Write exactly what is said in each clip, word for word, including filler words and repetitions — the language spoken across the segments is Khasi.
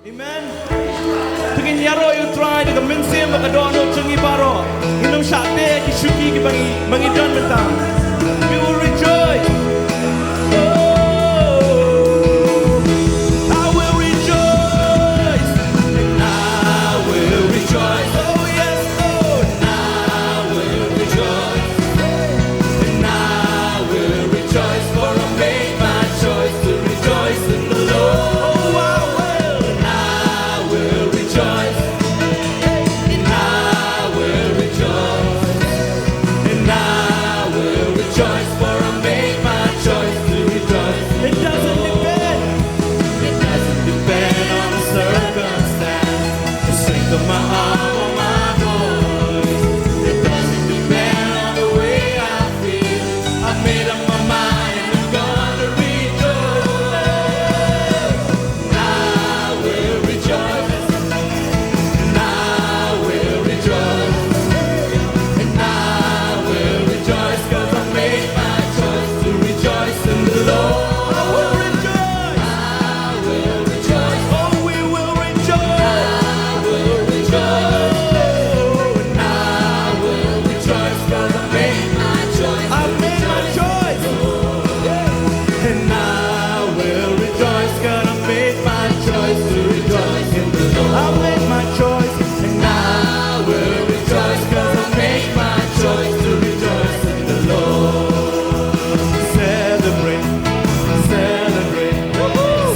Amen. Te ngin ïaroh ïa U Trai da ka mynsiem bad ka dohnud jong ngi baroh. Ngin ym shah teh ki shuki kiba ngi, ba ngi don mynta. We will rejoice. Oh, I will rejoice. And I will rejoice. Oh, yes, Lord. And I will rejoice. And I will rejoice, for I made my choice to rejoice in the Lord. Oh, I will. And I will rejoice. And I will rejoice. And I will rejoice, for I made my choice to rejoice. It doesn't depend. It doesn't depend on the circumstance, the strength of my arm or my voice. It doesn't depend on the way I feel. I made up my mind and I'm gonna rejoice. I will rejoice. And I will rejoice. And I will rejoice, 'cause I made my choice to rejoice in the Lord. I will rejoice. I will rejoice. Oh, we will rejoice. I will rejoice. Oh, and I will rejoice, 'cause I made my choice. I made my choice. And I will rejoice, 'cause I made my choice to rejoice in the Lord. I made my choice, and I will rejoice, 'cause I made my choice to rejoice in the Lord. Celebrate, celebrate,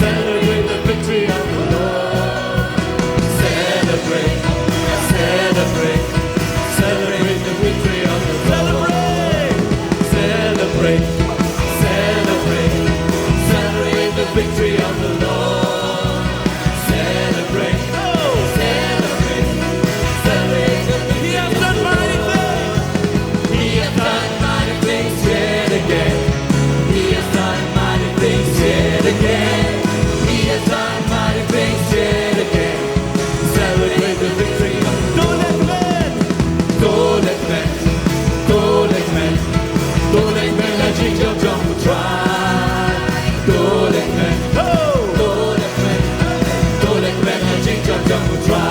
celebrate the victory of the Lord. Celebrate, celebrate, celebrate the victory of the Lord. Celebrate, celebrate, celebrate the victory of the Lord. Celebrate, celebrate, celebrate the victory of the Lord. He has done mighty things. He has done mighty things yet again. He has done mighty things yet again. He has done mighty things yet again. Celebrate the victory. Dolek men. Dolek men. Dolek men. Dolek men ha ka jingjop jong U Trai. Dolek men. Ho! Dolek men. Dolek men ha ka jingjop jong U Trai.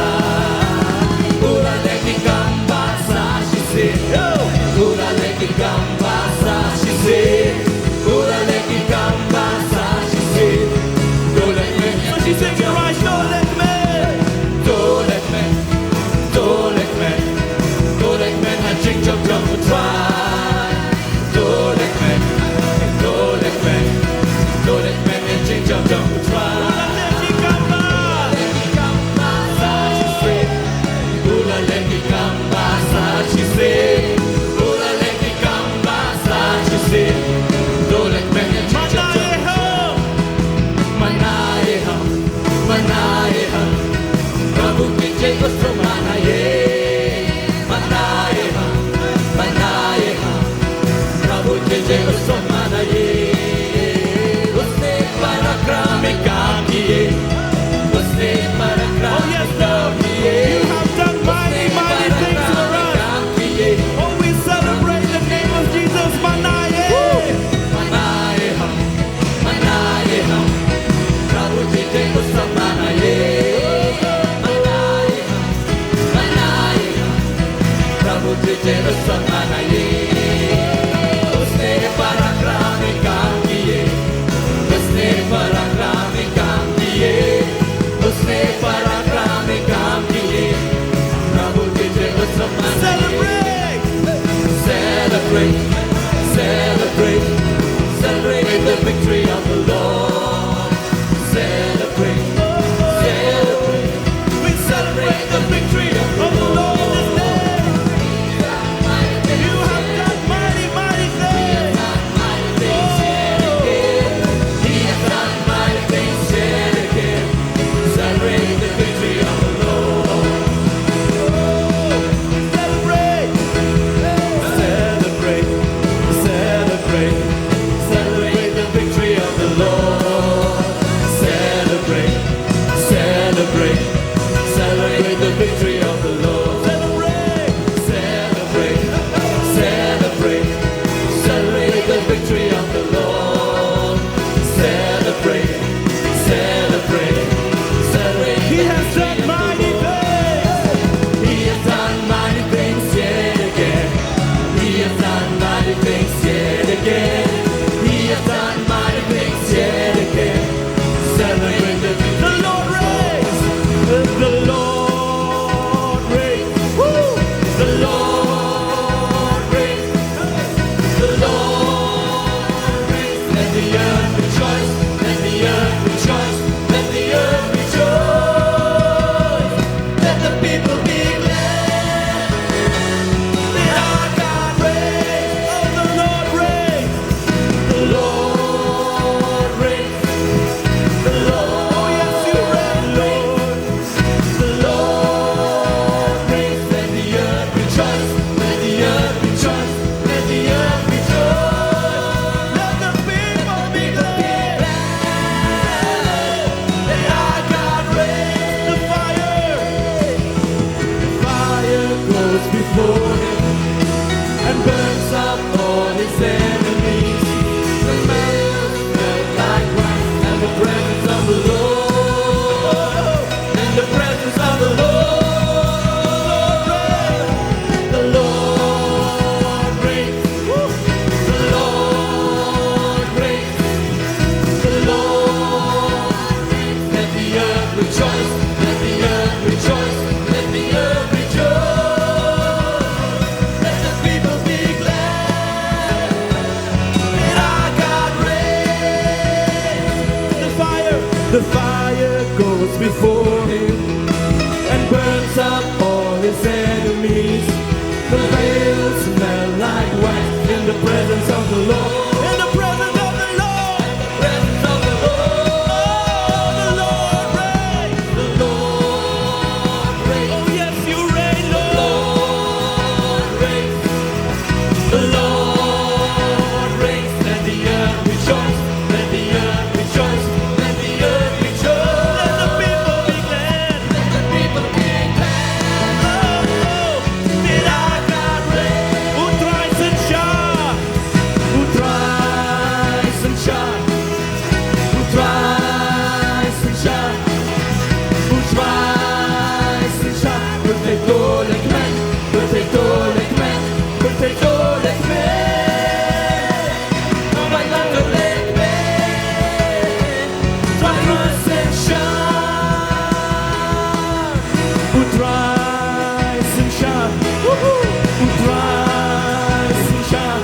U la leh ki kam ba sah shisien. Ho! U la leh ki kam ba sah shisien. U la leh ki kam ba sah shisien. Dolek men. Shisien ki rai, dolek men. Dolek men. Dolek men. Dolek men ha ka jingjop jong U Trai. Dolek men. Dolek men. Dolek men ha ka jingjop jong U Trai. U la leh ki kam ba. U la leh ki kam ba sah shisien. U la leh ki kam ba sah shisien. U la leh ki kam ba sah shisien. Dolek men ha ka jingjop jong U Trai. Manaïa ham, manaïa ham, manaïa ham. Prabhu ki jai ko soh manaïa. Manaïa ham, manaïa ham, Prabhu ki jai ko soh manaïa. Usne parakram mein kaam kiye. Usne parakram mein kaam kiye. Oh, yes, Lord. You have done mighty, mighty things for us. Oh, we celebrate the name of Jesus. Manaïa. Manaïa ham. Manaïa ham, Prabhu ji ke utsav manaïe. Manaïa ham, manaïa ham, Prabhu ji ke utsav manaïe. Usne parakram He has done mighty things yet again. Celebrate the, the Lord reigns. The Lord reigns. Woo! The Lord reigns. The Lord reigns. Let the earth rejoice. Let the earth rejoice. Let the earth rejoice. Let the people be glad. Let our God reign. Oh, the Lord reigns. The Lord reigns. The Lord, oh yes, you reign, Lord. The Lord reigns. Let the earth rejoice. Let the earth rejoice. Let the earth rejoice. Let the people be glad. Let our God reign. The fire, the fire goes before him and burns up all his enemies. The veils melt like wax, and the presence of the Lord, and the presence of the Lord, the Lord reigns. The Lord reigns. The Lord reigns. Let the earth rejoice. Let the earth rejoice. Let the earth rejoice. Let the people be glad. Let our God reign. The fire, the fire goes before him and burns up all his enemies. The veils melt like wax in the presence of the Lord. In the presence of the Lord. In the presence of the Lord. Oh, the Lord reigns. The Lord reigns. Oh, yes, you reign, Lord. The Lord reigns. The Lord reigns. Let the earth rejoice. Let the earth rejoice. Let the earth rejoice. Let the people be glad. Let the people be glad. Oh, oh. Let our God reign. U Trai synshar. U Trai synshar. U Trai synshar. U Trai synshar. Pyrthei to leh kmen. Pyrthei to leh kmen. Pyrthei to leh kmen. Balang to leh kmen. U Trai synshar. U Trai synshar. Woohoo! U Trai synshar.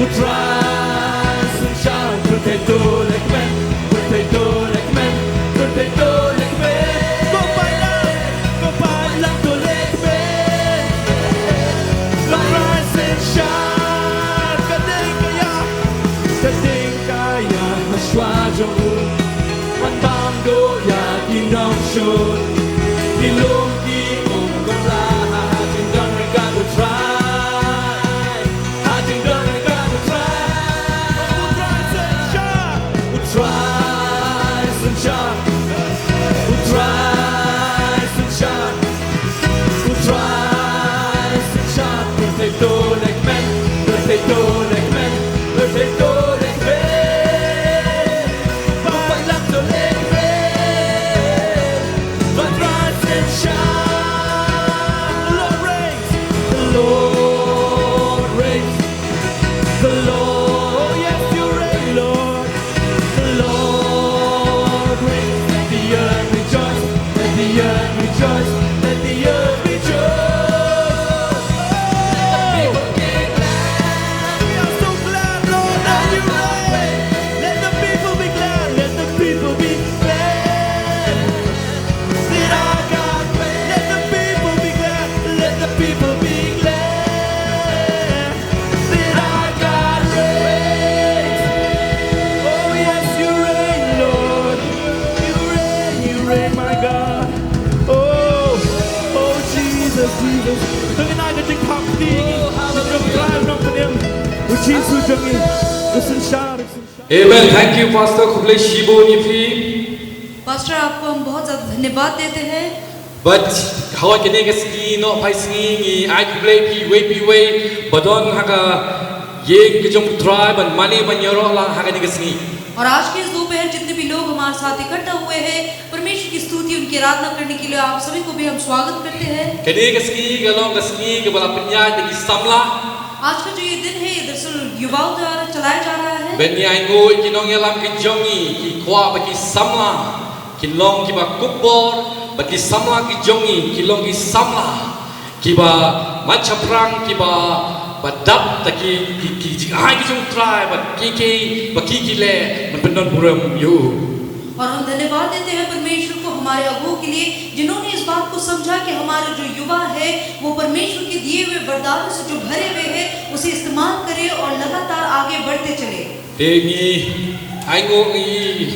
U Trai synshar. Pyrthei to leh kmen. Pyrthei to leh kmen. Pyrthei to leh kmen. Ko paidlang, ko paidlang to leh kmen. U Trai synshar. Ka ding ka ïa, ka ding ka ïa, ha shuwa jong u. Wan bam duh ïa ki nongshun. Ki lum ki um kamra ha, ha jingdon ryngkat U Trai. Ha jingdon ryngkat U Trai. U Trai synshar. U Trai synshar. U Trai synshar. U Trai synshar. Pyrthei to leh kmen. Pyrthei to leh kmen. Pyrthei to leh kmen. Balang to leh kmen. U Trai synshar. The Lord reigns. The Lord reigns. The Lord, oh yes, you reign, Lord. The Lord reigns. Let the earth rejoice. Let the earth rejoice. Let the earth rejoice. Let the people be glad. We are so glad, Lord, that you reign. Let the people be glad. Let the people be glad. Let our God reign. Let the people be glad. Let the people be glad. Let our God reign. Oh, yes, you reign, Lord. You reign, you reign, my God. Oh, oh, Jesus, Jesus. Kane ka jingthap kti, jong U Trai, jong U Trai, jong U Trai. U Jisu jong ngi. U synshar, u synshar. Amen. Thank you, Pastor. Khublei shibun ïa phi. Pastor, आपको हम बहुत ज़्यादा धन्यवाद देते हैं। Bad hawai kane ka sngi, nohphai sngi, ngi ai khublei ïa phi iwei pa iwei ba don ha ka ïing ka jong U Trai ban mane ban ïaroh lang ha kane ka sngi. और आज के इस दोपहर जितने भी लोग हमारे साथ इकट्ठा हुए हैं, परमेश्वर की स्तुति, उनकी आराधना करने के लिए आप सभी को भी हम स्वागत करते हैं। Kane ka sngi ka long ka sngi kaba la pynïaid da ki samla. आज का जो ये दिन है, ये दरअसल युवाओं द्वारा चलाया जा रहा है। Ban ïa ainguh ïa ki nongïalam ki jong ngi, ki kwah ba ki samla kin long kiba kukbor, ba ki samla ki jong ngi kin long ki samla kiba mat shaphrang, kiba, ba dap da ki, ki, ki jingai ki jong U Trai, ba ki, ki, ba ki, ki leh ban pyndonburom ïa u. और हम धन्यवाद देते हैं परमेश्वर को हमारे अगुओं के लिए, जिन्होंने इस बात को समझा कि हमारे जो युवा है, वो परमेश्वर के दिए हुए वरदानों से जो भरे हुए हैं, उसे इस्तेमाल करें और लगातार आगे बढ़ते चले। Te ngi ainguh ïa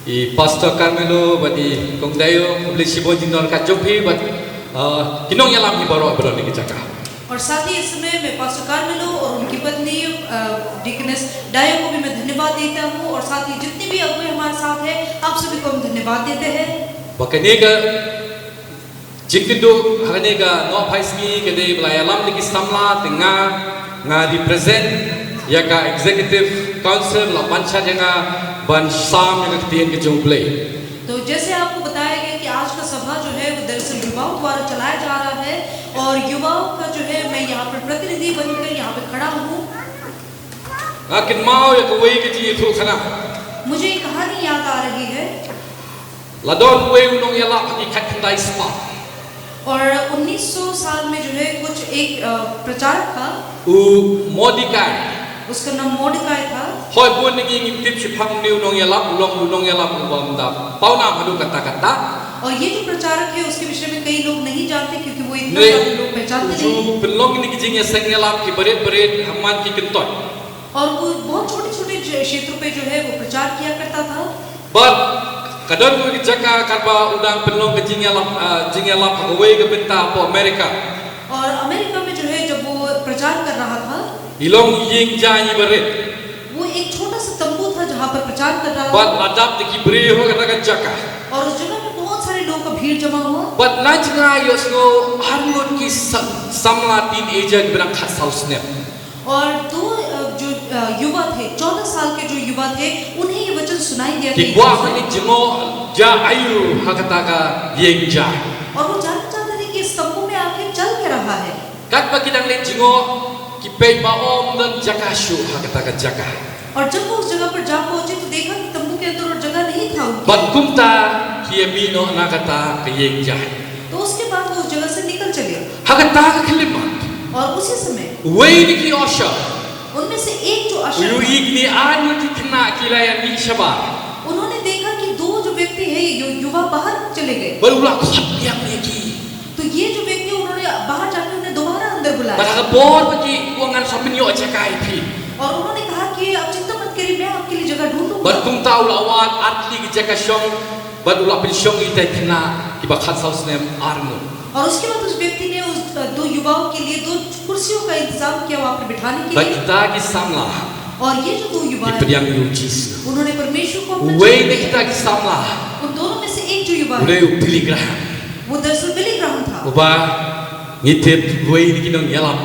i Pastor Carmelo bad i Kong Dayo, khublei shibun jingdon ka jong phi bad, uh, ki nongïalam hi baroh ba don ha kane ka jaka. और साथ ही इस समय मैं पास्टर कार्मेलो और उनकी पत्नी, अ, डीकनेस डायो को भी मैं धन्यवाद देता हूँ और साथ ही जितने भी अगुए हमारे साथ हैं, आप सभी को हम धन्यवाद देते हैं। Ba kane ka jingkynduh ha kane ka Nohphaisngi ka dei ba la ïalam da ki samla, te nga, nga represent ïa ka Executive Council, la ban shad ïa nga ban sam ïa ka ktien ka jong U Blei. तो जैसे आपको बताया गया कि आज का सभा जो है, वो दरअसल युवाओं द्वारा चलाया जा रहा है और युवाओं का जो है, मैं यहाँ पर प्रतिनिधि बनकर यहाँ पे खड़ा हूँ। Nga kynmaw ïa kawei ka jingïathuhkhana. मुझे एक कहानी याद आ रही है। La don uwei u nongïalap ha ki khatkhyndai spah. और उन्नीस सौ साल में जो है, कुछ एक, अ, प्रचारक था। U Mordekai. उसका नाम मोर्दकाई था। Hooid, bun na ngi ngim tip shaphang une u nongïalap, u long u nongïalap uba ym da pawnam haduh katta katta. और ये जो प्रचारक है, उसके विषय में कई लोग नहीं जानते, क्योंकि वो इतना ज्यादा लोग पहचानते नहीं। Hynrei u ju pynlong kine ki jingïaseng ïalap kiba rit ba rit ha man ki kyntoit. और वो बहुत छोटे-छोटे ज-, क्षेत्रों पे जो है, वो प्रचार किया करता था। Bad ka don kawei ka jaka katba u dang pynlong ka jingïalap, ah, jingïalap ha kawei ka bynta hapoh America. और अमेरिका में जो है, जब वो प्रचार कर रहा था, I long ïing jaiñ iba rit. वो एक छोटा सा तंबू था, जहाँ पर प्रचार कर रहा था। Bad la dap da ki briew ha kata ka jaka. और उस जगह में बहुत सारे लोगों का भीड़ जमा हुआ। Bad na jngai ïohsngew arngut ki sa-, samla teenager kiba dang khatsaw snem. और दो, अ, जो, अ, युवा थे, चौदह साल के जो युवा थे, उन्हें ये वचन सुनाई दिया कि Ki kwah ban leit jngoh ja aïu ha kata ka ïing jaiñ. और वो जानना चाहते थे कि इस तंबू में आखिर चल क्या रहा है। Katba ki dang leit jngoh, ki peit ba ym don jaka shuh ha kata ka jaka. और जब वो उस जगह पर जा पहुंचे, तो देखा कि तंबू के अंदर और जगह नहीं था उनके लिए। Bad kumta ki ïamih noh na kata ka ïing jaiñ. तो उसके बाद वो उस जगह से निकल चले। Ha kata ka khyllipmat, और उसी समय, uwei na ki usher, उनमें से एक जो usher था, u ïohi kine arngut ki khynnah ki la ïamih shabar. उन्होंने देखा कि दो जो व्यक्ति हैं, ये यु-, युवा बाहर चले गए। Bad u la khot biang ïa ki. तो ये जो व्यक्ति, उन्होंने बाहर जाके उन्हें दोबारा अंदर बुलाया। Bad ha ka por ba ki ong, ngan sa pynïoh jaka ïa phi. और उन्होंने कहा कि आप चिंता मत करिए, मैं आपके लिए जगह ढूंढूंगा। Bad kumta u la wad artylli ki jaka shong, bad u la pynshong ïa kitei ki khynnah kiba khatsaw snem arngut. और उसके बाद उस व्यक्ति ने उस, अ, दो युवाओं के लिए दो कुर्सियों का इंतजाम किया वहाँ पर बिठाने के लिए। Bad kita ki samla, और ये जो दो युवा हैं, ki pdiang ïa u Jisu. उन्होंने परमेश्वर को अपना जीवन दिया। Uwei na kita ki samla, उन दोनों में से एक जो युवा है, u dei u Billy Graham. वो दरअसल बिली ग्राहम था। Uba ngi tip uwei na ki nongïalap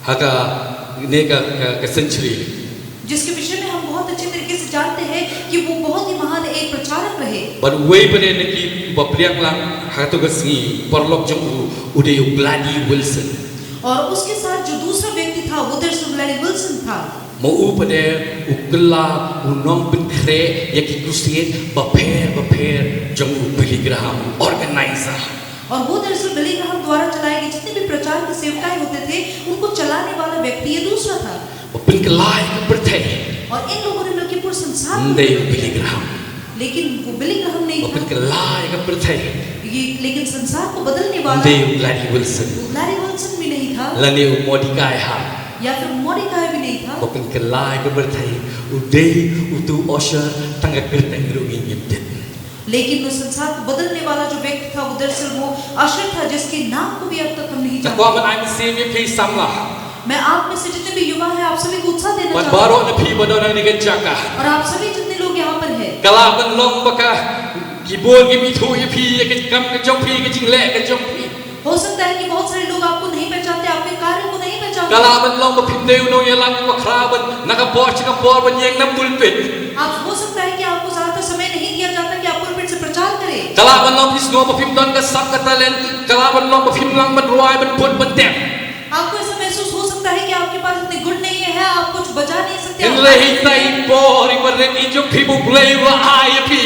ha kane ka, ka, ka century. जिसके विषय में हम बहुत अच्छे तरीके से जानते हैं कि वो बहुत ही महान एक प्रचारक रहे। Bad uwei pat na kiba pdiang lang ha kato ka sngi paralok jong u, u dei u Gladys Wilson. और उसके साथ जो दूसरा व्यक्ति था, वो दरअसल ग्लैडी विल्सन था। Ma u pat u kylla u nongpynkhreh ïa ki crusade bapher bapher jong u Billy Graham, u organizer. और वो दरअसल बिली ग्राहम द्वारा चलाए गए जितने भी प्रचार के सेवकाई होते थे, उनको चलाने वाला व्यक्ति ये दूसरा था। Ba pynkylla ïa ka pyrthei. और इन लोगों ने मिलकर पूरे संसार को, ym dei u Billy Graham. लेकिन वो बिली ग्राहम नहीं था। Ba pynkylla ïa ka pyrthei. ये, लेकिन संसार को बदलने वाला, ym dei u Gladys Wilson, वो ग्लैडी विल्सन भी नहीं था। Lane u Mordekai Hart. या फिर मोर्दकाई भी नहीं था। Ba pynkylla ïa ka pyrthei, u dei uto u usher tang ka kyrteng ruh ngim tip. लेकिन वो संसार को बदलने वाला जो व्यक्ति था, वो दरअसल वो अशर था, जिसके नाम को भी अब तक हम नहीं जानते। Nga kwah ban ai mynsiem ïa phi samla. मैं आप में से जितने भी युवा हैं, आप सभी को उत्साह देना चाहता हूँ। Bad baroh na phi ba don ha kane ka jaka. और आप सभी जितने लोग यहाँ पर हैं। Ka lah ban long ba ka, ki bun kim ithuh ïa phi ïa ka kam ka jong phi, ka jingleh ka jong phi. हो सकता है कि बहुत सारे लोग आपको नहीं पहचानते, आपके कार्य को नहीं पहचानते। Ka lah ban long ba phim dei u nongïalam uba khraw ban na ka por sha ka por ban ïeng na pulpit. आप, हो सकता है कि आपको ज्यादातर समय नहीं दिया जाता कि आप पुलपिट से प्रचार करें। Ka lah ban long phi sngew ba phim don ka sap ka talent. Ka lah ban long ba phim nang ban rwai, ban put, ban tem. आपको ऐसा महसूस हो सकता है कि आपके पास इतने गुण नहीं है, आप कुछ बजा नहीं सकते, आप गा नहीं सकते। Hynrei hynda i por iba rit i jong phi, U Blei u la ai ïa phi.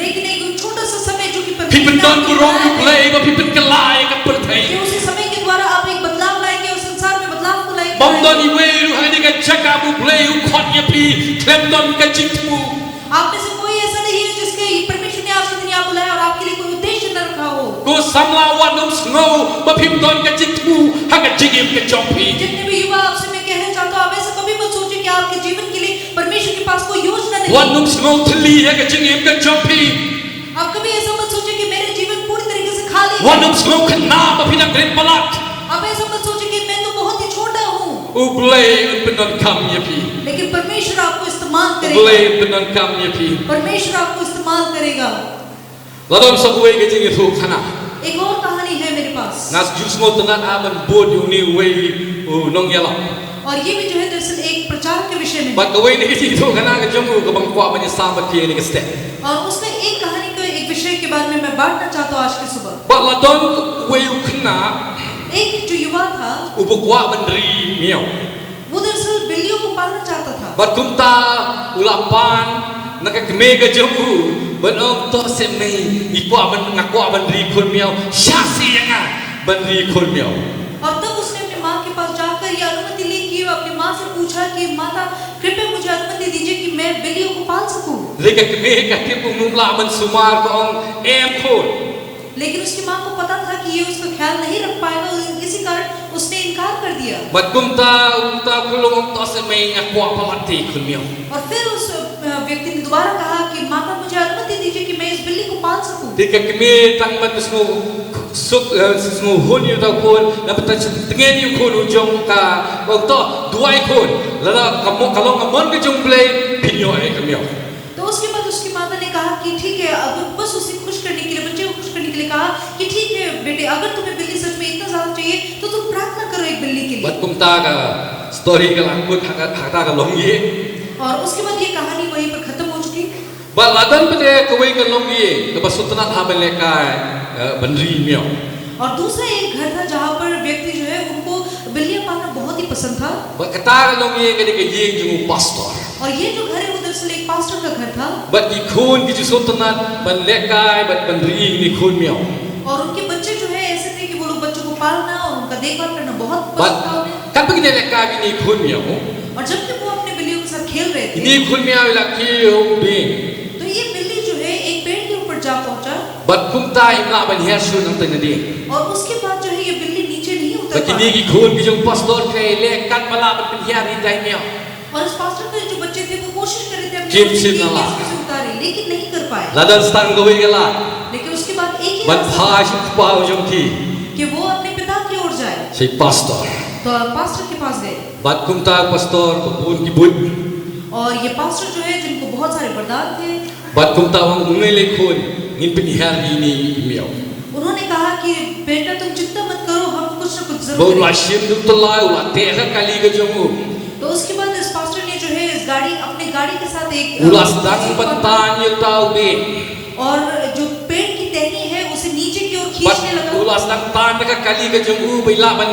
लेकिन एक छोटा सा समय जो कि Phi परमेश्वर ने pyndon आपको burom ïa u दिया है, Blei ba phi pynkylla ïa ka pyrthei. कि उसी समय के द्वारा आप एक बदलाव लाएंगे और संसार में बदलाव को लाएंगे। Ym don iwei ruh ha kane ka jaka ba U Blei u khot ïa phi khlem don ka jingthmu. आप में से कोई ऐसा नहीं है जिसके परमेश्वर ने आपको दुनिया बुलाया और आपके लिए कोई उद्देश्य न रखा हो। Ko samla, wat nym sngew ba phim don ka jingthmu ha ka jingim ka jong phi. जितने भी युवा, आपसे मैं कहना चाहता हूँ, आप ऐसा कभी मत सोचिए कि आपके जीवन के लिए परमेश्वर के पास कोई योजना नहीं। Wat nym sngew thylli ha ka jingim ka jong phi. आप कभी ऐसा मत सोचिए कि मेरे जीवन पूरी तरीके से खाली है। Wat nym sngew khynnah ba phi dang rit palat. आप ऐसा मत सोचिए कि मैं तो बहुत ही छोटा हूँ। U Blei un pyndonkam ïa phi. लेकिन परमेश्वर आपको इस्तेमाल करेगा। U Blei un pyndonkam ïa phi. परमेश्वर आपको इस्तेमाल करेगा। La don sa kawei ka jingïathuhkhana. एक और कहानी है मेरे पास। Nga ju sngewtynnat ha ban bud ïa une uwei u nongïalam. और ये भी जो है दरअसल एक प्रचार के विषय में। Bad kawei na ki jingïathuhkhana ka jong u kaba nga kwah ban ïasam bad phi ha kane ka step. और उसमें एक कहानी का एक विषय के बारे में मैं बांटना चाहता हूँ आज की सुबह। Bad la don uwei u khynnah. एक जो युवा था, uba kwah ban ri miaw. वो दरअसल बिल्लियों को पालना चाहता था। Bad kumta u la pan na ka kmie ka jong u, ban ong, to se mei, ngi kwah ban, nga kwah ban ri khun miaw, shah seh ïa nga ban ri khun miaw. और तब उसने अपनी माँ के पास जाकर यह अनुमति ली कि अपनी माँ से पूछा कि माता, कृपया मुझे अनुमति दीजिए कि मैं बिल्लियों को पाल सकूं। Hynrei ka kmie ka tip u mut lah ban sumar, ka ong, em khun. लेकिन उसकी माँ को पता था कि ये उसका ख्याल नहीं रख पाएगा, इसी कारण उसने इनकार कर दिया। Bad kumta uta u khyllung u ong, to se mei, nga kwah palat te khun miaw. और फिर उस, अ, व्यक्ति ने दोबारा कहा कि माता, मुझे अनुमति दीजिए कि मैं इस बिल्ली को पाल सकूं। Te ka kmie tang ban sngewsuk, eh, sngewhun ïa uta u khun, naba tang shu tngen ïa u khun u jong ka, ba u ong, to, duwai khun, lada ka mo-, ka long ka mon ka jong U Blei, phin ïoh ïa ka miaw. तो उसके बाद उसकी माता ने कहा कि ठीक है, अब बस उसे खुश करने के लिए, बच्चे को खुश करने के लिए कहा कि ठीक है बेटे, अगर तुम्हें बिल्ली सच में इतना ज्यादा चाहिए तो तुम प्रार्थना करो एक बिल्ली के लिए। Bad kumta ka story ka la kut ha ka, ha kata ka longïing. और उसके बाद ये कहानी वहीं पर खत्म हो चुकी। Bad la don pat kawei ka longïing kaba sngewtynnat ha ban lehkai, eh, ban ri miaw. और दूसरा एक घर था जहाँ पर व्यक्ति जो है उनको बिल्लियाँ पालना बहुत ही पसंद था। Bad kata ka longïing ka dei ka ïing jong u pastor. और ये जो घर है वो दरअसल एक पास्टर का घर था। Bad ki khun ki ju sngewtynnat ban lehkai bad ban ri ïa kine ki khun miaw. और उनके बच्चे जो है ऐसे थे कि वो लोग बच्चों को पालना और उनका देखभाल करना बहुत पसंद था उन्हें। Bad katba kine ki lehkai ïa kine ki khun miaw, और जबकि वो अपने बिल्लियों के साथ खेल रहे थे, kine ki khun miaw ki la kiew ha u dieng. तो ये बिल्ली जो है एक पेड़ के ऊपर जा पहुंचा। Bad kumta im lah ban hiar shuh nangta na dieng. और उसके बाद जो है ये बिल्ली नीचे नहीं उतर पा रही। Bad kine ki khun ki jong u pastor ki leh katba lah ban pynhiar ïa itai i miaw. और इस पास्टर के जो बच्चे थे वो कोशिश कर रहे थे अपने आप से कि कैसे उतारे, लेकिन नहीं कर पाए। Kim shym la lah. La don sa tang kawei ka lad. लेकिन उसके बाद एक ही रास्ता था कि वो अपने पिता की ओर जाए। Ban phai sha u kpa u jong ki. Shi pastor. तो पास्टर के पास गए। Bad kumta u pastor, ba bun ki buit. और ये पास्टर जो है, जिनको बहुत सारे वरदान थे। Bad kumta u ong, ym lei khun, ngin pynhiar ïa ine i miaw. उन्होंने कहा कि बेटा तुम चिंता मत करो, हम कुछ ना कुछ जरूर करेंगे। Bad u la shim da u tyllai, u la teh ha ka kali ka jong u. तो उसके बाद इस पास्टर ने जो है इस गाड़ी, अपने गाड़ी के साथ एक, u la sdang ban tan ïa uta u dieng. और जो पेड़ की टहनी है उसे नीचे की ओर खींचने लगा। Bad u la sdang tan da ka kali ka jong u ba i lah ban,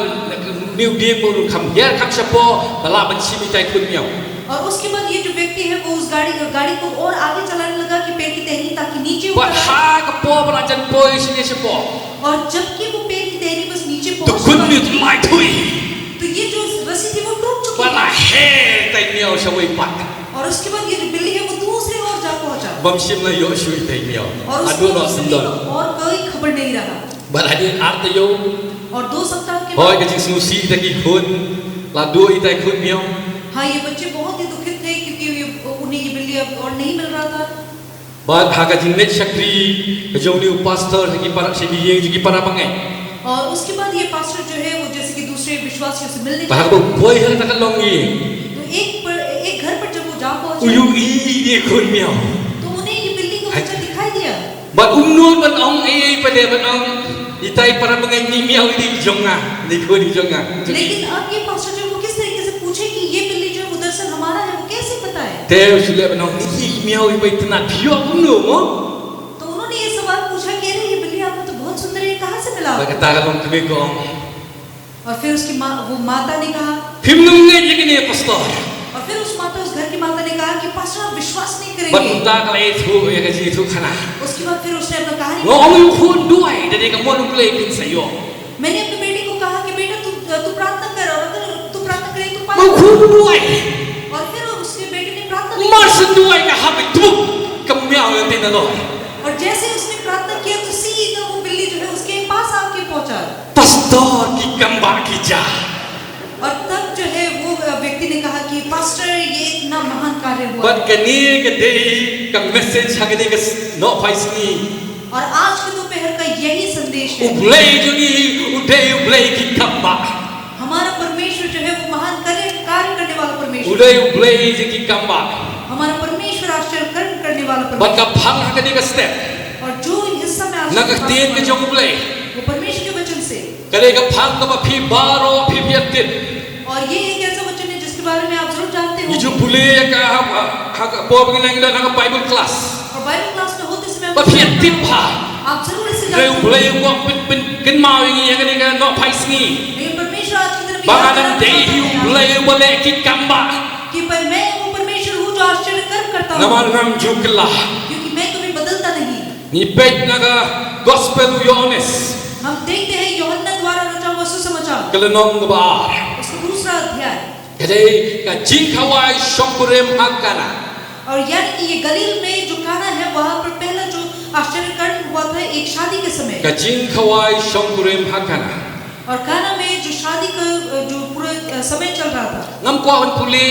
une u dieng ba un kham hiar kham shapoh, ba lah ban shim itai i khun miaw. और उसके बाद ये जो व्यक्ति है वो उस गाड़ी, गाड़ी को और आगे चलाने लगा कि पेड़ की टहनी ताकि नीचे उतर आए। Bad ha ka por ba la jan poi shisha shapoh, और जबकि वो पेड़ की टहनी बस नीचे पहुंच चुका था, to khun miaw u tyllai thui. तो ये जो रस्सी थी वो टूट चुकी थी। Bad la her itai i miaw sha kawei pat. और उसके बाद ये जो बिल्ली है वो दूसरे ओर जा पहुंचा। Bym shym la ïoh shuh itai i miaw. और उसको उस बिल्ली का और कोई खबर नहीं रहा। Bad hadien ar taïew, और दो सप्ताह के बाद, hooid, ka jingsngewsih da ki khun, la duh itai i khun miaw. हाँ, ये बच्चे बहुत ही दुखित थे क्योंकि ये, उन्हें ये बिल्ली अब और नहीं मिल रहा था। Bad ha ka jingleit shakri ka jong une u pastor sha ki para, sha ki ïing jong ki para bangeit, और उसके बाद ये पास्टर जो है वो जैसे कि दूसरे विश्वासियों से मिलने, bad ha kaba u poi ha kata ka longïing, तो एक पर, एक घर पर जब वो जा पहुंचे, u ïohi ïa ine i khun miaw. तो उन्हें ये बिल्ली का बच्चा दिखाई दिया। Bad um nud ban ong ei ei pat de, ban ong, itai i para bangeit, ine i miaw i dei i jong nga, ine i khun i dei i jong nga. लेकिन अब ये पास्टर जो है वो किस तरीके से पूछे कि ये बिल्ली जो है वो दरअसल हमारा है, वो कैसे पता है? Te u shu leh ban ong, ine i miaw iba itynnad, phi ïoh kumno mo? तो उन्होंने ये सवाल पूछा कि अरे ये बिल्ली आपको तो बहुत सुंदर है, ये कहाँ से मिला आपको? Bad kata ka longkmie ka ong, और फिर उसकी माँ, वो माता ने कहा, Phim nym ngeit ïa kane pastor. और फिर उस माता, उस घर की माता ने कहा कि पास्टर, आप विश्वास नहीं Bad करेंगे। mynta ka la ïathuh ïa ka jingïathuhkhana. उसके बाद फिर उसने अपना कहानी Nga ong ïa u khun, duwai, da dei ka mon U Blei phin sa ïoh. मैंने अपने बेटे को कहा कि बेटा, तू तू प्रार्थना कर, और अगर तू प्रार्थना करे तो Nga ong ïa u पाए। khun, duwai. और फिर उसके बेटे ने प्रार्थना की। Mar shu duwai ka hap ïa tmuk ka miaw ïa tynalor. और जैसे ही उसने प्रार्थना किया तो सीधा वो बिल्ली जो है उसके पास आके पहुंचा। Pastor, ki kam ba ki ja. और तब जो है वो व्यक्ति ने कहा कि पास्टर, ये इतना महान कार्य हुआ। Bad kane ka dei ka message ha kane ka s-, Nohphaisngi. और आज के दोपहर का यही संदेश U है। Blei jong ngi u dei U Blei ki kam ba. हमारा परमेश्वर जो है वो महान कार्य, कार्य करने वाला U परमेश्वर। dei U Blei jong ki kam ba. हमारा परमेश्वर आश्चर्य कर्म करने वाला Bad परमेश्वर। ka phang ha kane ka step, और जो हिस्सा में आज na ka ktien ka jong U Blei, वो परमेश्वर के वचन से, ka dei ka phang kaba phi baroh phi, phi ïa tip. और ये एक ऐसा वचन है जिसके बारे में आप जरूर जानते हो। Ngi ju pule ïa ka ha, ha ka por ba ngi nang don ha ka Bible class. और बाइबल क्लास में होते समय Ba phi ïa tip bha. आप जरूर इसे U dei U जानते हो। Blei u kwah pyn, pynkynmaw ïa ngi ha kane ka Nohphaisngi. लेकिन परमेश्वर आज की तरफ Ba ngan ym dei hi U Blei uba leh ki kam ba. कि पर मैं वो परमेश्वर हूँ जो आश्चर्य कर्म करता हूँ। Namar ngam ju kylla. क्योंकि मैं कभी बदलता नहीं। Ngi peit na ka Gospel u Ïoannis. हम देखते हैं यूहन्ना द्वारा रचा हुआ सुसमाचार, Ka lynnong kaba ar. उसका दूसरा अध्याय। Ka dei ka jingkhawai shongkurim ha Kana. और यानी कि ये गलील में जो काना है, वहां पर पहला जो आश्चर्य कर्म हुआ था एक शादी के समय। Ka jingkhawai shongkurim ha Kana. और काना में जो शादी का, अ, जो पूरा, अ, समय चल रहा था। Ngam kwah ban pule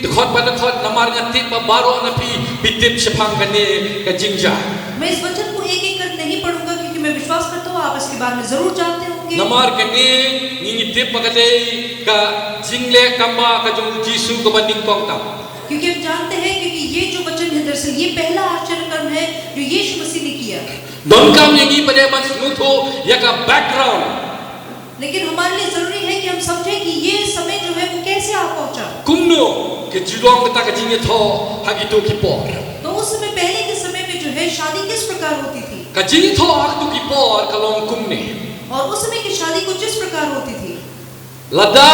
dkhot pa dkhot namar nga tip ba baroh na phi phi tip shaphang kane ka jingjia. मैं इस वचन को एक एक कर नहीं पढ़ूंगा, क्योंकि मैं विश्वास करता हूँ आप इसके बारे में जरूर जानते होंगे। Namar kane ngi, ngi tip ba ka dei ka jingleh kam ba ka jong u Jisu kaba nyngkong tam. क्योंकि हम जानते हैं, क्योंकि ये जो वचन है, दरअसल ये पहला आश्चर्य कर्म है जो यीशु मसीह ने किया। Donkam ïa ngi pat de ban sngewthuh ïa ka background. लेकिन हमारे लिए जरूरी है कि हम समझें कि ये समय जो है वो कैसे आ पहुंचा। Kumno ka ju long kata ka jingïathoh ha kito ki por. तो उस समय, पहले के समय में जो है शादी किस प्रकार होती थी, Ka jingïathoh ha kito ki por ka long kumne. और उस समय की शादी कुछ इस प्रकार होती थी। Lada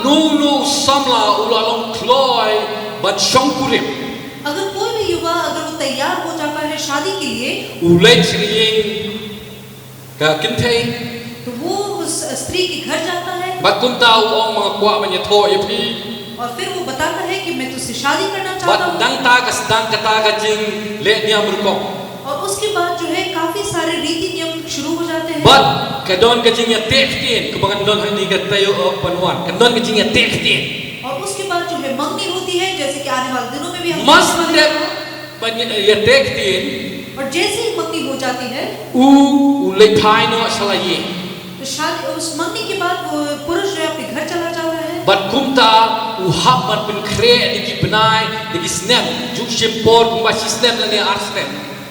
uno uno u samla u la long kloi ban shongkurim, अगर कोई भी युवा अगर वो तैयार हो जाता है शादी के लिए, u leit sha ka ïing ka kynthei, तो वो उस स्त्री के घर जाता है bad kumta u ong, nga kwah ban ïathoh ïa phi. और फिर वो बताता है कि मैं तुझसे शादी करना चाहता Bad हूँ। nangta ka sdang kata ka jingleh niam rukom. और उसके बाद जो है काफी सारे रीति नियम शुरू हो जाते हैं। Bad ka don ka jingïateh ktien kaba ngan don hangne ka taïew, uh, ban wan. Ka don ka jingïateh ktien. और उसके बाद जो है मंगनी होती है, जैसे कि आने वाले दिनों में भी हम Mar shu dep ban ïateh ktien, और जैसे ही मंगनी हो जाती है, u, u leit phai noh sha la ïing. तो शादी, उस मंगनी के बाद वो पुरुष जो है अपने घर चला जाता है। Bad kumta u hap ban pynkhreh da ki bnai, da ki snem, ju shim por kumba shi snem lane ar snem.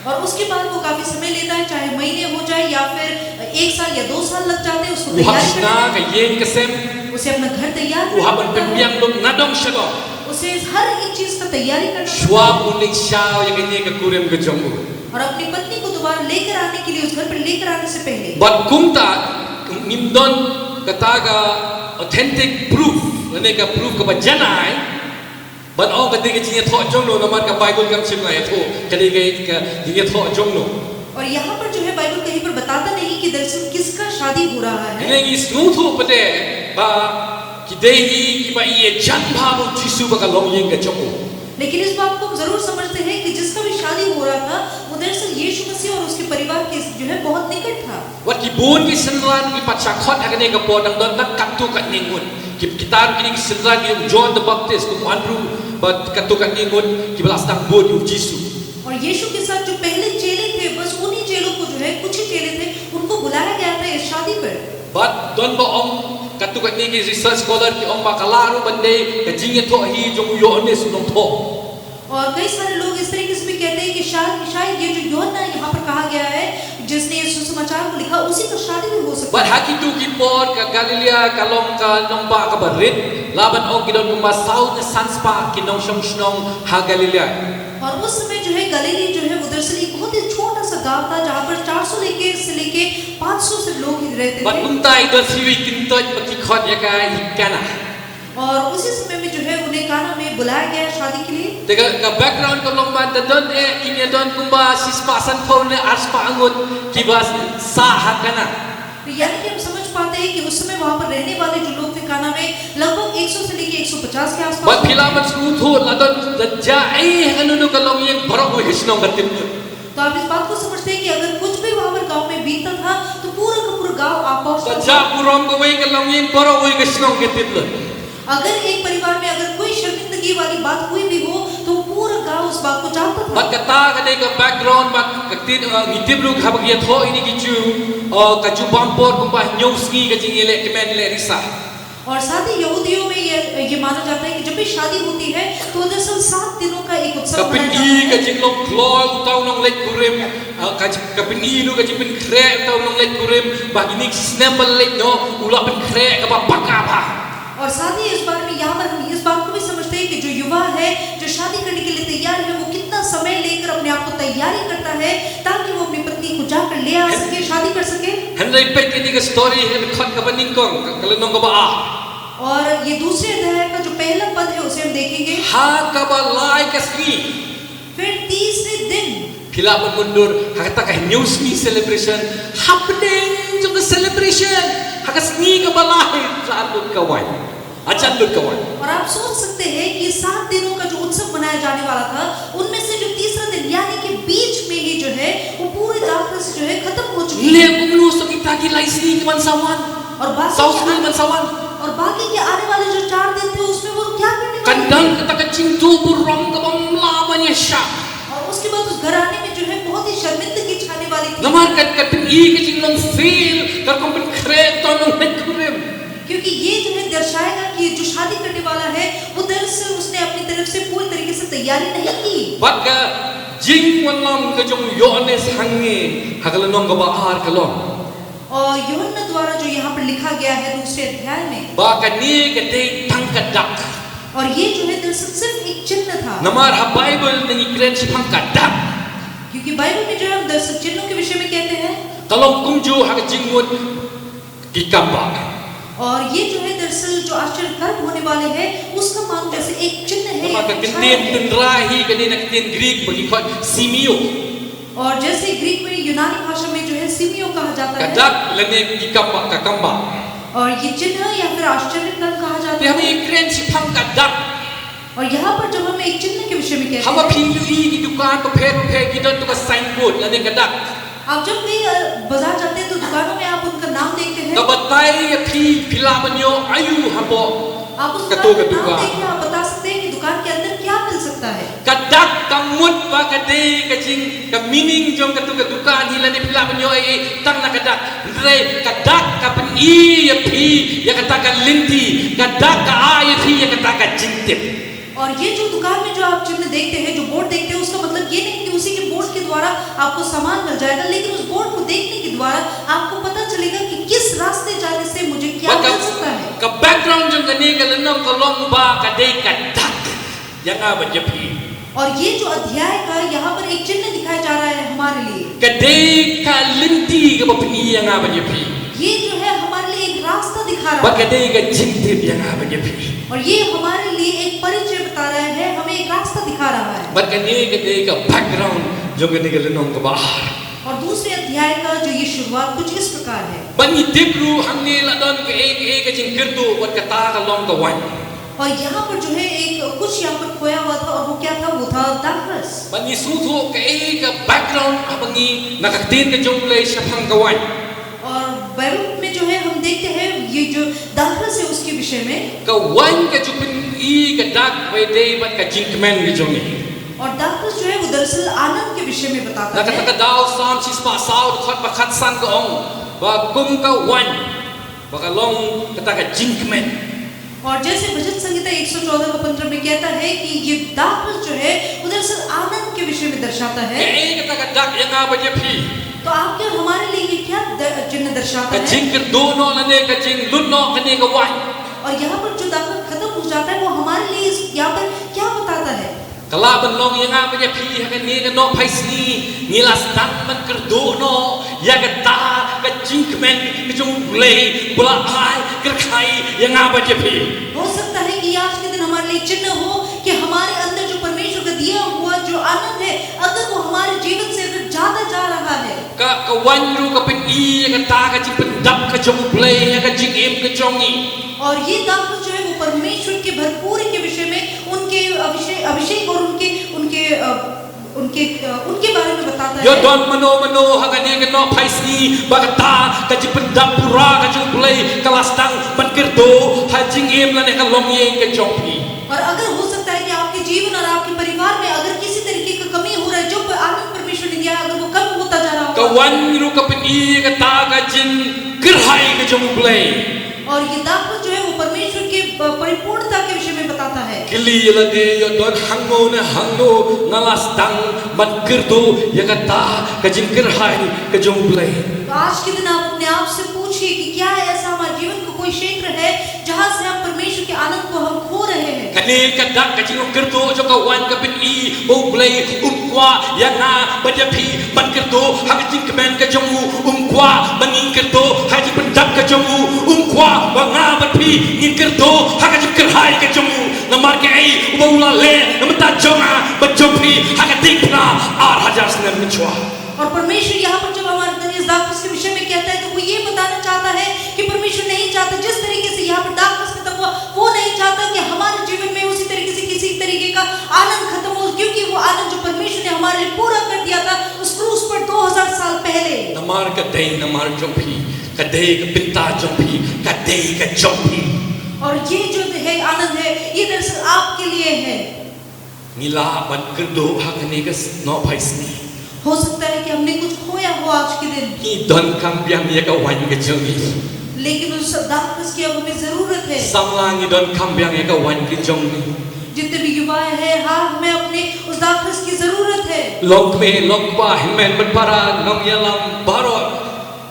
और उसके बाद वो काफी समय लेता है, चाहे महीने हो जाए या फिर एक साल या दो साल लग जाते हैं उसको U hap तैयारी shna करने में। ka ïing ka sem, उसे अपना घर तैयार u hap ban करना पड़ता है, pynbiang lut nadong shadong. उसे हर एक चीज का तैयारी करना पड़ता Shuwa ba u leit shaw ïa kane ka kurim ka jong u. है। और अपनी पत्नी को दोबारा लेकर आने के लिए, उस घर पर लेकर आने से पहले, Bad kumta ngim don kata ka authentic proof, lane ka proof kaba janai ban ong ka dei ka jingïathoh jong no, namar ka Baibl kam shym la ïathuh ka dei ka, ka jingïathoh jong no. और यहाँ पर जो है बाइबल कहीं पर बताता नहीं कि दरअसल किसका शादी हो रहा है। Hynrei ngi sngewthuh pat de ba ki dei hi kiba ïajan bha bad u Jisu bad ka longïing ka jong u. लेकिन इस बात को हम जरूर समझते हैं कि जिसका भी शादी हो रहा था, वो दरअसल यीशु मसीह और उसके परिवार के जो है बहुत निकट था। Wat ki bun ki synran kiba shah khot ha kane ka por, dang don tang katto katne ngut. Ki, kita ruh kine ki synran ki, u John the Baptist, u Andrew, bad katto katne ngut kiba la sdang bud ïa u Jisu. और यीशु के साथ जो पहले चेले थे, बस उन्हीं चेलों को जो है, कुछ ही चेले थे, उनको बुलाया गया था इस शादी पर। Bad don ba ong, katto katne ki research scholar ki ong ba ka lah ruh ban dei ka jingïathoh hi jong u Ïoannis u Nongthoh. और कई सारे लोग इस तरीके से भी कहते हैं कि शायद, शायद ये जो यूहन्ना यहाँ पर कहा गया है, जिसने ये सुसमाचार को लिखा, उसी का शादी भी हो सकता है। Bad ha kito ki por ka Galilea ka long ka nongbah kaba rit, la ban ong ki don kumba saw ne san spah ki nongshong shnong ha Galilea. और उस समय जो है गलीली जो है वो दरअसल एक बहुत ही छोटा सा गांव था, जहाँ पर चार सौ लेके से लेके पाँच सौ से लोग ही रहते थे। Bad kumta i don sa iwei i kyntoit ba ki khot ïa ka i Kana. और उसी समय में जो है उन्हें काना में बुलाया गया शादी के लिए। Te ka, ka background ka long ba te don eh, kin ïa don kumba shispah sanphew ne arspah ngut kiba sah ha Kana. तो यानी कि हम समझ पाते हैं कि उस समय वहाँ पर रहने वाले जो लोग थे काना में, लगभग एक सौ से लेके एक सौ पचास के आसपास। Bad phi lah ban sngewthuh, la don da jia ei ha kano kano ka longïing, baroh uwei ka shnong ka tip lut. तो आप इस बात को समझते हैं कि अगर कुछ भी वहाँ पर गांव में बीतता था, तो पूरा का पूरा गांव आप पहुंचता था। Da jia burom kawei ka longïing, baroh uwei ka shnong ka tip lut. अगर एक परिवार में अगर कोई शर्मिंदगी वाली बात हुई भी हो, तो पूरा गांव उस बात को जानता था। Bad kata ka dei ka background ba ka ktien, uh, ngi tip ruh haba ki ïathoh ïa kine ki Jiw, uh, ka ju bam por kumba hynñiew sngi ka jingïaleh kmen leh risa. और साथ ही यहूदियों में ये, ये माना जाता है कि जब भी शादी होती है, तो दरअसल सात दिनों का एक उत्सव मनाया जाता है। Ka pyni ka jinglong kloi uta u nongleit kurim, uh, ka, ka pyni ruh ka jingpynkhreh uta u nongleit kurim ba kine ki snem ba la leit noh u la pynkhreh kaba paka bha. और साथ ही इस बारे में, यहाँ पर हम इस बात को भी समझते हैं कि जो युवा है, जो शादी करने के लिए तैयार है, वो कितना समय लेकर अपने आप को तैयारी करता है, ताकि वो अपनी पत्नी को जाकर ले आ सके, शादी कर सके। Hynrei peit kane ka story, ha ka dkhot kaba nyngkong, ka, ka lynnong kaba ar. और ये दूसरे अध्याय का जो पहला पद है, उसे हम देखेंगे। Ha kaba lai ka sngi. फिर तीसरे दिन। Phi lah ban mundur, ha kata ka hynñiew sngi celebration, hapdeng jong ka celebration, ha ka sngi kaba lai, la jan lut ka waiñ. La jan lut ka waiñ. और आप सोच सकते हैं कि सात दिनों का जो उत्सव मनाया जाने वाला था, उनमें से जो तीसरा दिन, यानी कि बीच में ही जो है, वो पूरी दाखरस जो है, खत्म हो चुकी है। Leh kumno sa kita ki lai sngi ki ban sa wan. और बाकी सात के दिन आने, ban sa wan. और बाकी के आने वाले जो चार दिन थे, उसमें वो क्या करने वाली थी? Kan don kata ka jingduh burom kaba ym lah ban ïashah. और उसके बाद उस घराने में जो है बहुत ही शर्मिंदगी छाने वाली थी। Namar ka, ka pyni ka jinglong fail, ka rukom pynkhreh uta u nongleit kurim. क्योंकि ये जो है दर्शाएगा कि जो शादी करने वाला है, वो दरअसल उसने अपनी तरफ से पूरी तरीके से तैयारी नहीं की। Bad ka jingwanlam ka jong u Ïoannis hangne ha ka lynnong kaba ar ka long. और यूहन्ना द्वारा जो यहाँ पर लिखा गया है दूसरे अध्याय में। Ba kane ka dei tang ka dak. और ये जो है दरअसल सिर्फ एक चिन्ह था। Namar ha Baibl ngi kren shaphang ka dak. क्योंकि बाइबल में जो है हम दरअसल चिन्हों के विषय में कहते हैं। Ka long kumjuh ha ka jingmut ki kambah. और ये जो है दरअसल जो आश्चर्य कर्म होने वाले हैं, उसका मान जैसे एक चिन्ह है, एक निशान है। Namar ka kyntien tynrai hi ka dei na ka kyntien Greek ba ki khot semio. और जैसे ग्रीक में, यूनानी भाषा में जो है सिमियो कहा जाता है। Ka dak lane ki kambah, ka kambah. और ये चिन्ह या फिर आश्चर्य कर्म कहा जाता है। Te haba ngi kren shaphang ka dak. और यहाँ पर जब हम एक चिन्ह के विषय में कहते हैं, haba phi ïohi ki dukan bapher bapher ki don uto ka signboard lane ka dak. आप जब भी, अ, बाजार जाते हैं तो दुकानों में आप उनका नाम देखते हैं। Ka batai ïa phi, phi lah ban ïoh aïu hapoh. आप उस दुकान का नाम देख के आप बता सकते हैं कि दुकान के अंदर क्या मिल सकता है। Ka dak ka mut ba ka dei ka jing, ka meaning jong kato ka dukan hi lane phi lah ban ïoh ei ei tang na ka dak. Hynrei ka dak ka pyni ïa phi ïa kata ka lynti, ka dak ka ai ïa phi ïa kata ka jingtip. और ये जो दुकान में जो आप चिन्ह देखते हैं, जो बोर्ड देखते हैं, उसका मतलब ये नहीं कि उसी के बोर्ड के द्वारा आपको सामान मिल जाएगा, लेकिन उस बोर्ड को देखने के द्वारा आपको पता चलेगा कि किस रास्ते जाने से मुझे क्या मिल सकता है। Bad ka, ka background jong kane ka lynnong ka long ba ka dei ka dak ïa nga bad ïa phi. और ये जो अध्याय का यहाँ पर एक चिन्ह दिखाया जा रहा है हमारे लिए। Ka dei ka lynti kaba pyni ïa nga bad ïa phi. ये जो है हमारे लिए एक रास्ता दिखा रहा है। Bad ka dei ka jingtip ïa nga bad ïa phi. और ये हमारे लिए एक परिचय बता रहा है, हमें एक रास्ता दिखा रहा है। Bad kane ka dei ka background jong kane ka lynnong kaba ar. और दूसरे अध्याय का जो ये शुरुआत कुछ इस प्रकार है। Bad ngi tip ruh hangne la don kaei kaei ka jingkyrduh bad kata ka long ka waiñ. और यहाँ पर जो है एक कुछ यहाँ पर खोया हुआ था, और वो क्या था? वो था दाखरस। Bad ngi sngewthuh kaei ka background haba ngi, na ka ktien ka jong U Blei shaphang ka waiñ. और बाइबल में जो है हम देखते हैं ये जो दाखरस है उसके विषय में। Ka waiñ ka ju pyni ka dak ba ïadei bad ka jingkmen ka jong ngi. और दाखरस जो है वो दरअसल आनंद के विषय में बताता है। Na kata ka daw Salm shispah saw dkhot ba khatsan ka ong ba kum ka waiñ ba ka long kata ka jingkmen. और जैसे भजन संहिता एक सौ चौदह का पन्द्रह में कहता है कि ये दाखरस जो है, विषय में दर्शाता है। Kaei kata ka dak ïa nga bad ïa phi? तो आपके और हमारे लिए ये क्या द- चिन्ह दर्शाता Ka है? jingkyrduh noh lane ka jinglut noh kane ka waiñ. और यहाँ पर जो दाखलत खत्म हो जाता है, वो हमारे लिए इस यहाँ पर क्या बताता है? Ka lah ban long ïa nga bad ïa phi ha kane ka nohphai sngi, ngi la sdang ban kyrduh noh ïa kata ka jingkmen ka jong U Blei ba la ai kyrkhu ïa nga bad ïa phi. हो सकता है कि आज के दिन हमारे लिए चिन्ह हो कि हमारे अंदर जो परमेश्वर का दिया हुआ जो आनंद है, अगर वो हमारे जीवन से अगर जाता जा रहा है, Ka ka waiñ ruh ka pyni ïa kata ka jingpyndap ka jong U Blei ïa ka jingim ka jong ngi. और ये दाखलत जो है वो परमेश्वर के भरपूरी के विषय में, उनके अभिषेक अभिषेक और उनके उनके अ, उनके अ, उनके बारे में बताता Ïoh है। don mano mano ha kane ka nohphai sngi ba kata ka jingpyndap pura ka jong U Blei ka la sdang ban kyrduh ha jingim lane ka longïing ka jong phi. और अगर हो सकता है कि आपके जीवन और आपके परिवार में अगर किसी तरीके का कमी हो रहा है, जो प- आनंद परमेश्वर ने दिया है, अगर वो कम होता जा रहा Ka हो, waiñ ruh ka pyni ïa kata ka jingkyrhai ka jong U Blei. और ये दाखलत जो है वो परमेश्वर के प- परिपूर्णता के विषय में बताता है। Kylli ïa lade, ïoh don hangno ne hangno nga la sdang ban kyrduh ïa kata ka jingkyrhai ka jong U Blei. तो आज के दिन आप अपने आप से पूछिए कि क्या ऐसा हमारे जीवन का कोई क्षेत्र है जहाँ से हम परमेश्वर के आनंद को हम खो रहे हैं। Kane ka dak ka jinglong kyrduh jong ka waiñ ka pyni ba U Blei um kwah ïa nga bad ïa phi ban kyrduh ha ka jingkmen ka jong u, um kwah ba ngin kyrduh ha ka jingpyndap ka jong u, um kwah ba nga bad phi ngin kyrduh ha ka jingkyrhai ka jong u. Namar kaei uba u la leh na bynta jong nga bad jong phi ha ka diengphna ar hajar snem mynshuwa. और परमेश्वर यहाँ पर जब हमारे अंदर इस दाखलत के विषय में कहता है, तो वो ये बताना चाहता है कि परमेश्वर नहीं चाहता, जिस तरीके से यहाँ पर दाखलत खत्म हुआ, वो नहीं चाहता कि हमारे जीवन में उसी तरीके से किसी तरीके का आनंद खत्म हो, क्योंकि वो आनंद जो परमेश्वर ने हमारे लिए पूरा कर दिया था उस क्रूस पर दो हज़ार साल पहले। Namar ka dei namar jong phi, ka dei ka bynta jong phi, ka dei ka jong phi. और ये जो है आनंद है, ये दरअसल आपके लिए है। Ngi lah ban kyrduh ha kane ka nohphai sngi. हो सकता है कि हमने कुछ खोया हो आज के दिन, Ngi donkam biang ïa ka waiñ ka jong ngi. लेकिन उस दाखलत की अब हमें जरूरत है। Samla, ngi donkam biang ïa ka waiñ ka jong ngi. जितने भी युवा हैं, हाँ, हमें अपने उस दाखलत की जरूरत है। Long kmie, long kpa, hynmen bad para, nongïalam baroh,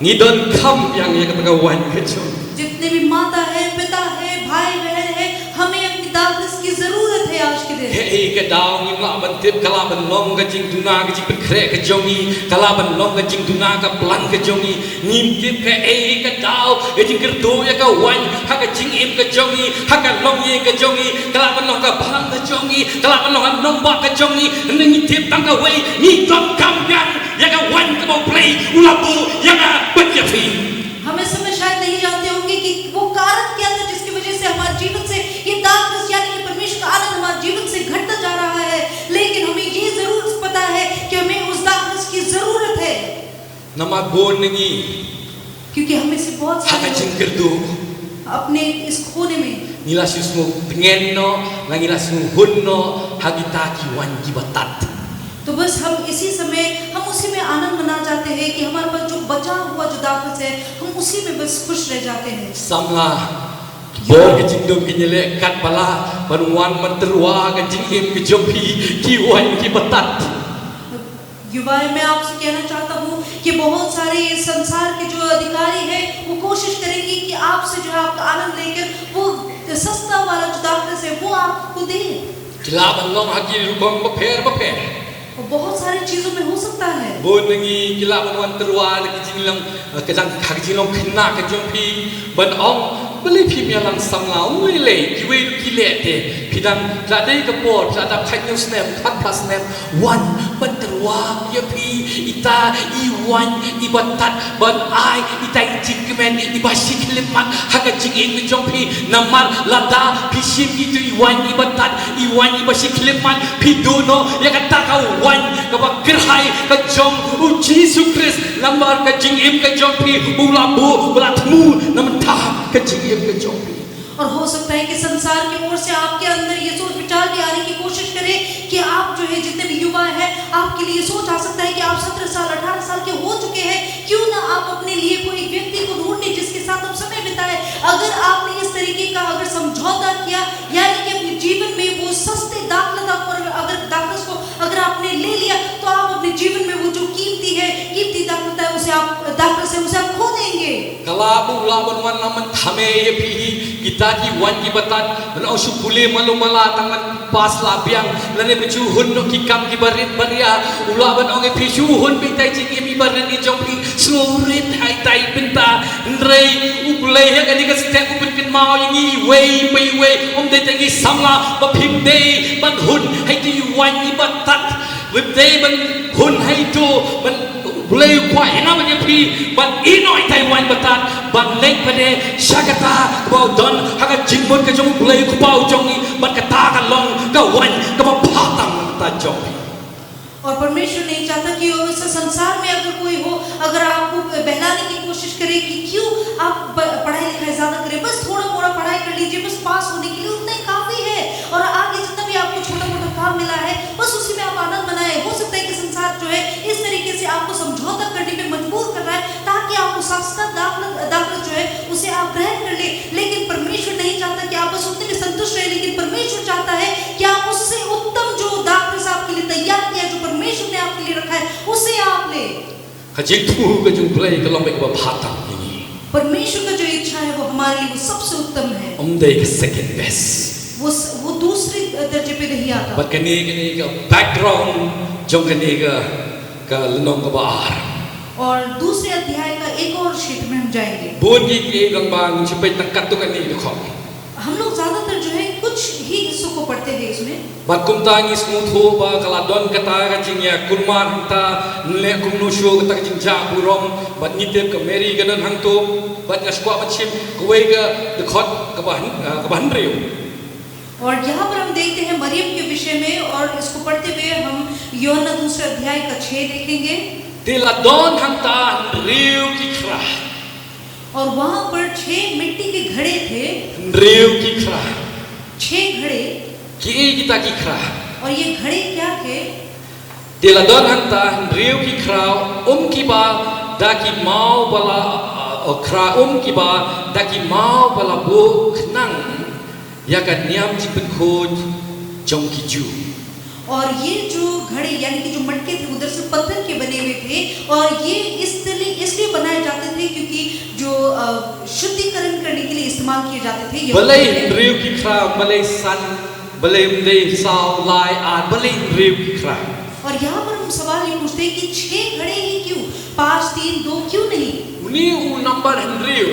ngi donkam biang ïa kata ka waiñ ka jong ngi. जितने भी माता है, पिता है, भाई बहन है, हमें अपनी दाखलत की जरूरत है आज के दिन। Hei, ka daw ngim lah ban tip, ka lah ban long ka jingduna ka jingpynkhreh ka jong ngi, ka lah ban long ka jingduna ka plan ka jong ngi. Ngim tip kaei ka daw ka jingkyrduh ïa ka waiñ ha ka jingim ka jong ngi, ha ka longïing ka jong ngi, ka lah ban long ka bhang ka jong ngi, ka lah ban long ka nongbah ka jong ngi. Hynrei ngi tip tang kawei, ngi donkam biang ïa ka waiñ kaba U Blei u la buh ïa nga bad ïa phi. हम इस समय शायद नहीं जानते होंगे कि वो कारण क्या था जिसकी वजह से हमारे जीवन से ये दाखलत यानी कि परमेश्वर का आनंद हमारे जीवन से घटता जा रहा है, लेकिन हमें ये जरूर पता है कि हमें उस दाखलत की जरूरत है। Namar bun na ngi क्योंकि हमें से बहुत ha ka सारे लोग jingkyrduh अपने इस खोने में ngi la shu sngewtngen noh, la ngi la sngewhun noh ha kita ki waiñ kiba tad. तो बस हम इसी समय हम उसी में आनंद मना जाते हैं कि हमारे पास जो बचा हुआ जो दाखलत है, हम उसी में बस खुश रह जाते हैं। Samla, bor ka jingdum ka jingïaleh katba lah ban wan ban tyrwa ka jingim ka jong phi ki waiñ kiba tad. युवाएं, मैं आपसे कहना चाहता हूँ कि बहुत सारे इस संसार के जो अधिकारी हैं, वो कोशिश करेंगे कि आपसे जो है आपका आनंद लेकर वो सस्ता वाला जो दाखलत है वो आपको दें। Ki lah ban long ha ki rukom bapher bapher. और बहुत सारी चीजों में हो सकता है। Bun na ngi ki lah ban wan tyrwa na ki jinglong, eh, ka jang, ha ki jinglong khynnah ka jong phi, ban ong, balei phim ïalang samla, ong lei lei, kiwei ruh ki leh te. Phi dang, phi la dei ka por, phi la dap khathynñiew snem, khatphra snem, wan ban tyrwa ïa phi ita i waiñ iba tad, ban ai ita i jingkmen iba shi khyllipmat ha ka jingim ka jong phi. Namar lada phi shim itu i waiñ iba tad, i waiñ iba shi khyllipmat, phi duh noh ïa kata ka waiñ kaba kyrhai ka jong U Jisu Khrist. Namar ka jingim ka jong phi u la buh, u la thmu na bynta ka jingim ka jong phi. और हो सकता है कि संसार की ओर से आपके अंदर ये सोच विचार भी आने की कोशिश करे कि आप जो है, जितने भी युवा हैं, आपके लिए सोच आ सकता है कि आप सत्रह साल, अठारह साल के हो चुके हैं, क्यों ना आप अपने लिए कोई एक व्यक्ति को ढूंढ लें जिसके साथ आप समय बिताएं। अगर आपने इस तरीके का अगर समझौता किया, यानी कि अपने जीवन में वो सस्ते दाखलत पर अगर दाखलत को अगर आपने ले लिया, Ba u lah ban wan lam ban thymmai ïa phi hi, kita ki waiñ kiba tad, ban ong shu pule malu mala tang ban pass la biang, lane ban shu hun noh ki kam kiba rit ba ria, u lah ban ong ïa phi shu hun beit tai jingim iba rit i jong phi, shu rit ha itai i bynta, hynrei U Blei ha kane ka step u pynkynmaw ïa ngi iwei pa iwei, ym dei tang ngi samla ba phim dei ban hun ha itu i waiñ iba tad, phim dei ban hun ha itu, ban U Blei u kwah ïa nga bad ïa phi ban ïeh noh ïa itai i waiñ ba tad, ban leit pat de sha kata kaba u don ha ka jingmut ka jong U Blei u Kpa u jong ngi, bad kata ka long ka waiñ kaba bha tam ha ka jong phi. और परमेश्वर नहीं चाहता कि इस संसार में अगर कोई हो, अगर आपको बहलाने की कोशिश करे कि क्यों आप प-, पढ़ाई लिखाई ज्यादा करें, बस थोड़ा मोड़ा पढ़ाई कर लीजिए, बस पास होने के लिए उतना ही काफी है। और आगे जितना भी आपको छोटा मोटा काम मिला है, बस उसी में आप आनंद मनाएं। हो सकता है कि संसार जो है इस तरीके से आपको समझौता करने पे मजबूर कर रहा है, ताकि आप उस साथ साथ दाखिला, दाखिला जो है उसे आप ग्रहण कर ले, लेकिन परमेश्वर नहीं चाहता कि आप बस उतने में संतुष्ट रहे, लेकिन परमेश्वर चाहता है कि आप उससे उत्तम जो दाखिला आपके लिए तैयार किया, जो परमेश्वर ने आपके लिए रखा है, उसे आप ले। Ka jingthmu ka jong U Blei ka long beit kaba bha tam ïa ngi. परमेश्वर का जो इच्छा है वो हमारे लिए वो सबसे उत्तम है। Ym dei ka second best. वो स-, वो दूसरे दर्जे पे नहीं आता। Bad kane, kane ka background jong kane ka, ka lynnong kaba ar. और दूसरे अध्याय का एक और क्षेत्र में हम जाएंगे। Bun ki, ki rangbah ngin shu peit tang katto katne ki dkhot. हम लोग ज्यादातर जो है कुछ ही हिस्सों को पढ़ते हैं इसमें। Bad kumta ngi sngewthuh ba ka la don kata ka jingïakhun mar hangta, ngi leh kumno shuh kata ka jingjah burom, bad ngi tip ka Mary ka don hangto, bad nga sngewkwah ban shim kawei ka dkhot kaba hyn-, ah, kaba hynriew. और यहाँ पर हम देखते हैं मरियम के विषय में, और इसको पढ़ते हुए हम यूहन्ना दूसरे अध्याय का छह देखेंगे। Te la don hangta hynriew ki khra. और वहां पर छह मिट्टी के घड़े थे। Hynriew ki khra. छह घड़े। Kiei kita ki khra? और ये घड़े क्या थे? Te la don hangta hynriew ki khra um kiba da ki maw ba la, uh, khra um kiba da ki maw ba la buh khnang ïa ka niam jingpynkhuid jong ki Jiw. और ये जो घड़े यानी कि जो मटके थे वो दरअसल पत्थर के बने हुए थे, और ये इसलिए, इसलिए बनाए जाते थे क्योंकि जो, अ, शुद्धिकरण करने के लिए इस्तेमाल किए जाते थे। Balei hynriew ki khra, balei san, balei ym dei saw, lai, ar, balei hynriew ki khra? और यहाँ पर हम सवाल ये पूछते हैं कि छह घड़े ही क्यों, पाँच, तीन, दो क्यों नहीं? Une u number hynriew,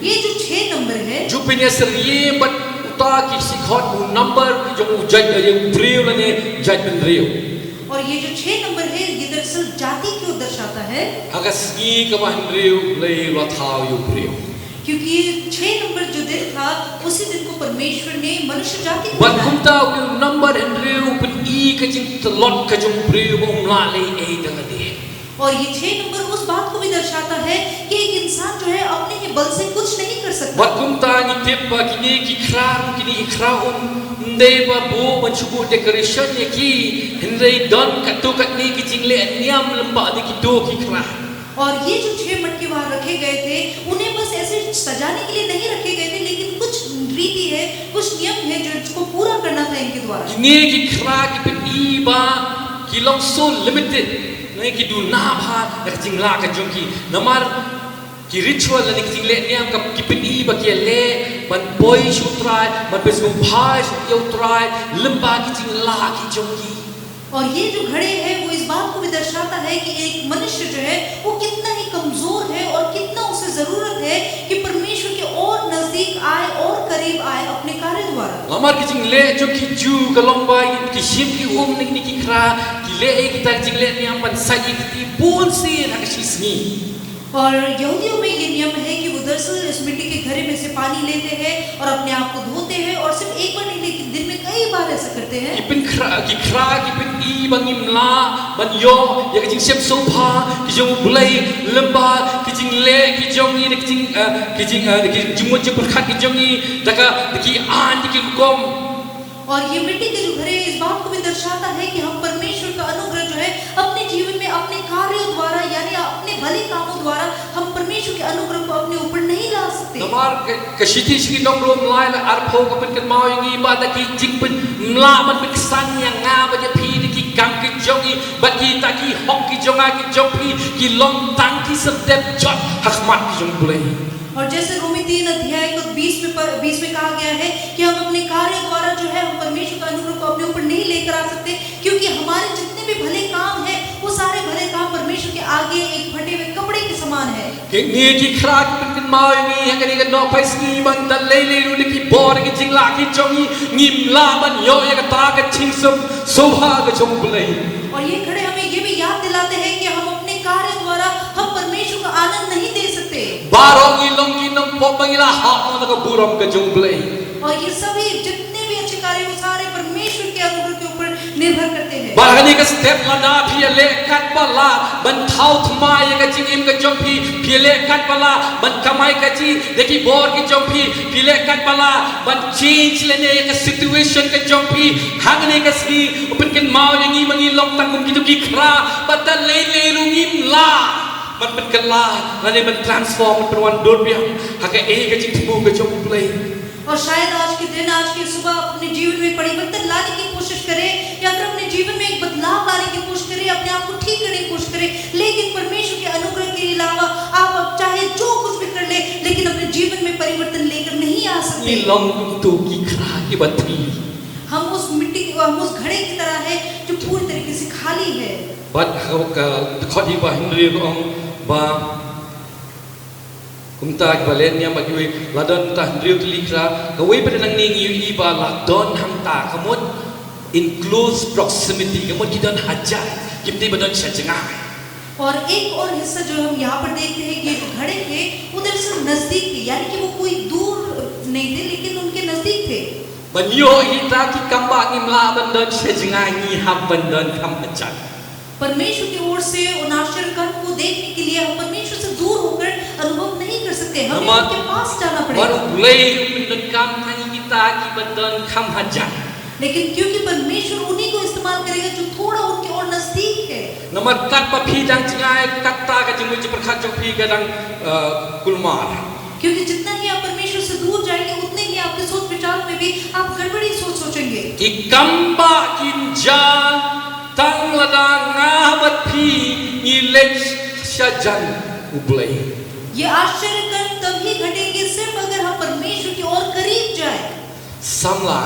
ये जो छह नंबर है, ju pynïasyriem bad uta ki sikhot u number jong u jait, eh, u briew lane jaitbynriew. और ये जो छह नंबर है, ये दरअसल जाति को दर्शाता है। Ha ka sngi kaba hynriew U Blei u la thaw ïa u briew. क्योंकि ये छह नंबर जो दिन था, उसी दिन को परमेश्वर ने मनुष्य जाति को बनाया। Bad kumta une u number hynriew u pyni ka jingtlot ka jong u briew ba um lah leh ei da lade. और ये छह नंबर उस बात को भी दर्शाता है कि एक इंसान जो है अपने ही बल से कुछ नहीं कर सकता। Bad kumta ngi tip ba kine ki khra, kine ki khra um, ym dei ba buh ban shu buh decoration ïa ki, hynrei don katto katne ki jingleh niam lem bad kito ki khra. और ये जो छह मटके वहां रखे गए थे, उन्हें बस ऐसे सजाने के लिए नहीं रखे गए थे, लेकिन कुछ रीति है, कुछ नियम है जो इसको पूरा करना था इनके द्वारा। Kine ki khra ki pyni ba ki long so limited, ne ki duna bha ïa ka jingleh ka jong ki. Namar ki ritual lane ki jingleh niam ka ki pyni ba ki leh ban poi sha u Trai, ban pynsngewbha ïa u Trai lyngba ki jingleh ki jong ki. और ये जो घड़े हैं, वो इस बात को भी दर्शाता है कि एक मनुष्य जो है, वो कितना ही कमजोर है और कितना उसे जरूरत है कि परमेश्वर के और नजदीक आए और करीब आए अपने कार्य द्वारा। Namar ki jingleh jong ki Jiw ka long ba ki shim ki um na kine ki khra, ki leh ïa kita ki jingleh niam ban sait ïa ki kti bun sien ha ka shi sngi. और यहूदियों में ये नियम है कि वो दरअसल इस मिट्टी के घड़े में से पानी लेते हैं और अपने आप को धोते हैं, और सिर्फ एक बार नहीं, लेकिन दिन में कई बार ऐसा करते हैं। Ki pynkhra, ki khra ki pyni ba ngim lah ban ïoh ïa ka jingsngewsih sngewbha ka jong U Blei lyngba ki jingleh ki jong ngi, ki jing, eh, ki jing, eh, ki jingmut jingpyrkhat ki jong ngi da ka, da ki aiñ, da ki rukom. और ये मिट्टी के जो घड़े हैं, इस बात को भी दर्शाता है कि हम परमेश्वर का अनुग्रह जो है, अपने जीवन में अपने कार्यों द्वारा, यानी अपने भले कामों द्वारा हम परमेश्वर के अनुग्रह को अपने ऊपर नहीं ला सकते। Namar ka, ka shithi sha ki nong Rom lai, lai arphew ka pynkynmaw ïa ngi ba da ki jingpyn, ym lah ban pynksan ïa nga bad ïa phi da ki kam ki jong ngi, bad kita ki hok ki jong nga ki jong phi ki long tang ki syrtep jot ha khmat ki jong U Blei. और जैसे रोमी तीन अध्याय को बीस में पर, बीस में कहा गया है कि हम अपने कार्य द्वारा जो है, हम परमेश्वर का अनुग्रह को अपने ऊपर नहीं लेकर आ सकते, क्योंकि हमारे जितने भी भले काम हैं, वो सारे भले काम परमेश्वर के आगे एक फटे हुए कपड़े के समान है। Ki ngi ki khra ki pynkynmaw ïa ngi ha kane ka nohphai sngi, ba da lei lei ruh da ki bor ki jinglah ki jong ngi, ngim lah ban ïoh ïa kata ka jingsngewbha ka jong U Blei. और ये खड़े हमें ये भी याद दिलाते हैं कि हम अपने कार्य द्वारा हम परमेश्वर को आनंद नहीं दे सकते। Baroh ngi long ki nongpop ba ngi la hap noh na ka burom ka jong U Blei. और ये सभी जितने भी अच्छे कार्य हैं, वो सारे परमेश्वर के अनुग्रह के ऊपर निर्भर करते हैं। Bad ha kane ka step lada phi ïaleh katba lah ban thaw thymmai ïa ka jingim ka jong phi, phi ïaleh katba lah ban kamai kajih da ki bor ki jong phi, phi ïaleh katba lah ban change lane ïa ka situation ka jong phi, ha kane ka sngi pynkynmaw ïa ngi ba ngi long tang kum kito ki khra, ba da lei lei ruh ngim lah ban pynkylla lane ban transform, ban pynwan dur biang ha kaei ka jingthmu ka jong U Blei. और शायद आज के दिन, आज की सुबह अपने जीवन में परिवर्तन लाने की कोशिश करें, या फिर अपने जीवन में एक बदलाव लाने की कोशिश करें, अपने आप को ठीक करने की कोशिश करें, लेकिन परमेश्वर के अनुग्रह के अलावा आप, आप चाहे जो कुछ भी कर ले, लेकिन अपने जीवन में परिवर्तन लेकर नहीं आ सकते। Ngi long kum kito ki khra kiba thli. हम उस मिट्टी, हम उस घड़े की तरह है जो पूरी तरीके से खाली है। Bad ha ka dkhot hi ba hynriew ka ong ba kumta kiba leh niam ba kiwei la don ta hynriew tylli ki khra, kawei pat nangne ngi ïohi ba la don hangta, ka mut in close proximity, ka mut ki don hajan, kim dei ba don sha jngai. और एक और हिस्सा जो हम यहाँ पर देखते हैं कि जो घड़े थे, वो दरअसल नजदीक थे, यानी कि वो कोई दूर नहीं थे, लेकिन उनके नजदीक थे। Ban ïoh ïa kita ki kambah ngim lah ban don sha jngai, ngi hap ban don kham hajan. परमेश्वर की ओर से उन आश्चर्य कर्म को देखने के लिए हम परमेश्वर से दूर होकर अनुभव नहीं कर सकते, हमें उनके पास जाना पड़ेगा। Namar U Blei u pyndonkam tang ïa kita kiba don kham hajan. लेकिन क्योंकि परमेश्वर उन्हीं को इस्तेमाल करेगा जो थोड़ा उनके और नजदीक है। Namar katba phi dang jngai, katta ka jingmut jingpyrkhat jong phi ka dang, uh, kulmar. क्योंकि जितना ही आप परमेश्वर से दूर जाएंगे, उतने ही आपके सोच विचार में भी आप गड़बड़ी सोच सोचेंगे। Ki kambah kin jia tang lada nga bad phi ngi leit sha jan U Blei. ये आश्चर्य कर्म तभी घटेंगे सिर्फ अगर हम परमेश्वर की ओर करीब जाए। Samla,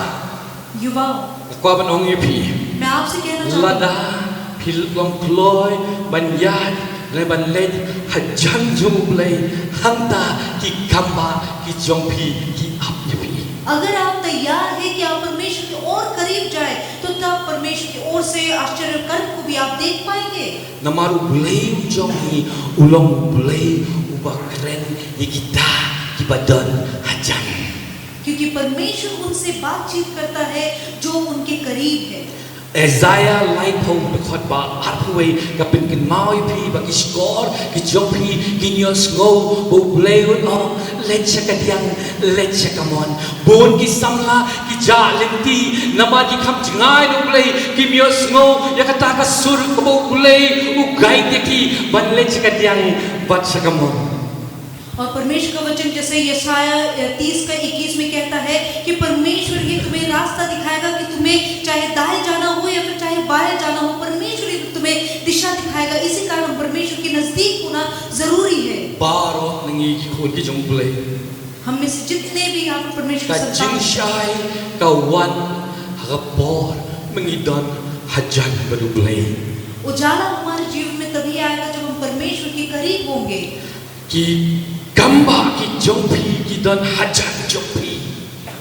युवाओं, nga kwah ban ong ïa phi, मैं आपसे कहना चाहता हूँ, lada phi long kloi ban ïaid ne ban leit hajan jong U Blei, hangta ki kambah ki jong phi ki ap ïa phi. अगर आप तैयार हैं कि आप परमेश्वर की ओर करीब जाए, तो तब परमेश्वर की ओर से आश्चर्य कर्म को भी आप देख पाएंगे। Namar U Blei u jong ngi u long U Blei uba kren ïa kita kiba don hajan. क्योंकि परमेश्वर उनसे बातचीत करता है जो उनके करीब है। Isaiah laiphew, dkhot ba arphew wei ka pynkynmaw ïa phi ba ki shkor ki jong phi kin ïohsngew ba U Blei un ong, leit sha kadiang, leit sha kamon. Bun ki samla ki jah lynti namar ki kham jngai na U Blei, kim ïohsngew ïa kata ka sur kaba U Blei u guide ïa ki ban leit sha kadiang bad sha kamon. और परमेश्वर का वचन जैसे यशायाह, अ, तीस का इक्कीस में कहता है कि परमेश्वर ही तुम्हें रास्ता दिखाएगा, कि तुम्हें चाहे दाएं जाना हो या फिर चाहे बाएं जाना हो, परमेश्वर ही तुम्हें दिशा दिखाएगा। इसी कारण परमेश्वर के नजदीक होना जरूरी है। Baroh na ngi ki khun ki jong U Blei, हम में से जितने भी यहाँ पर परमेश्वर की संतान हैं, ka jingshai ka wan ha ka por ba ngi don hajan bad U Blei. उजाला हमारे जीवन में तभी आएगा जब हम परमेश्वर के करीब होंगे। Ki kambah ki jong phi ki don hajan jong phi.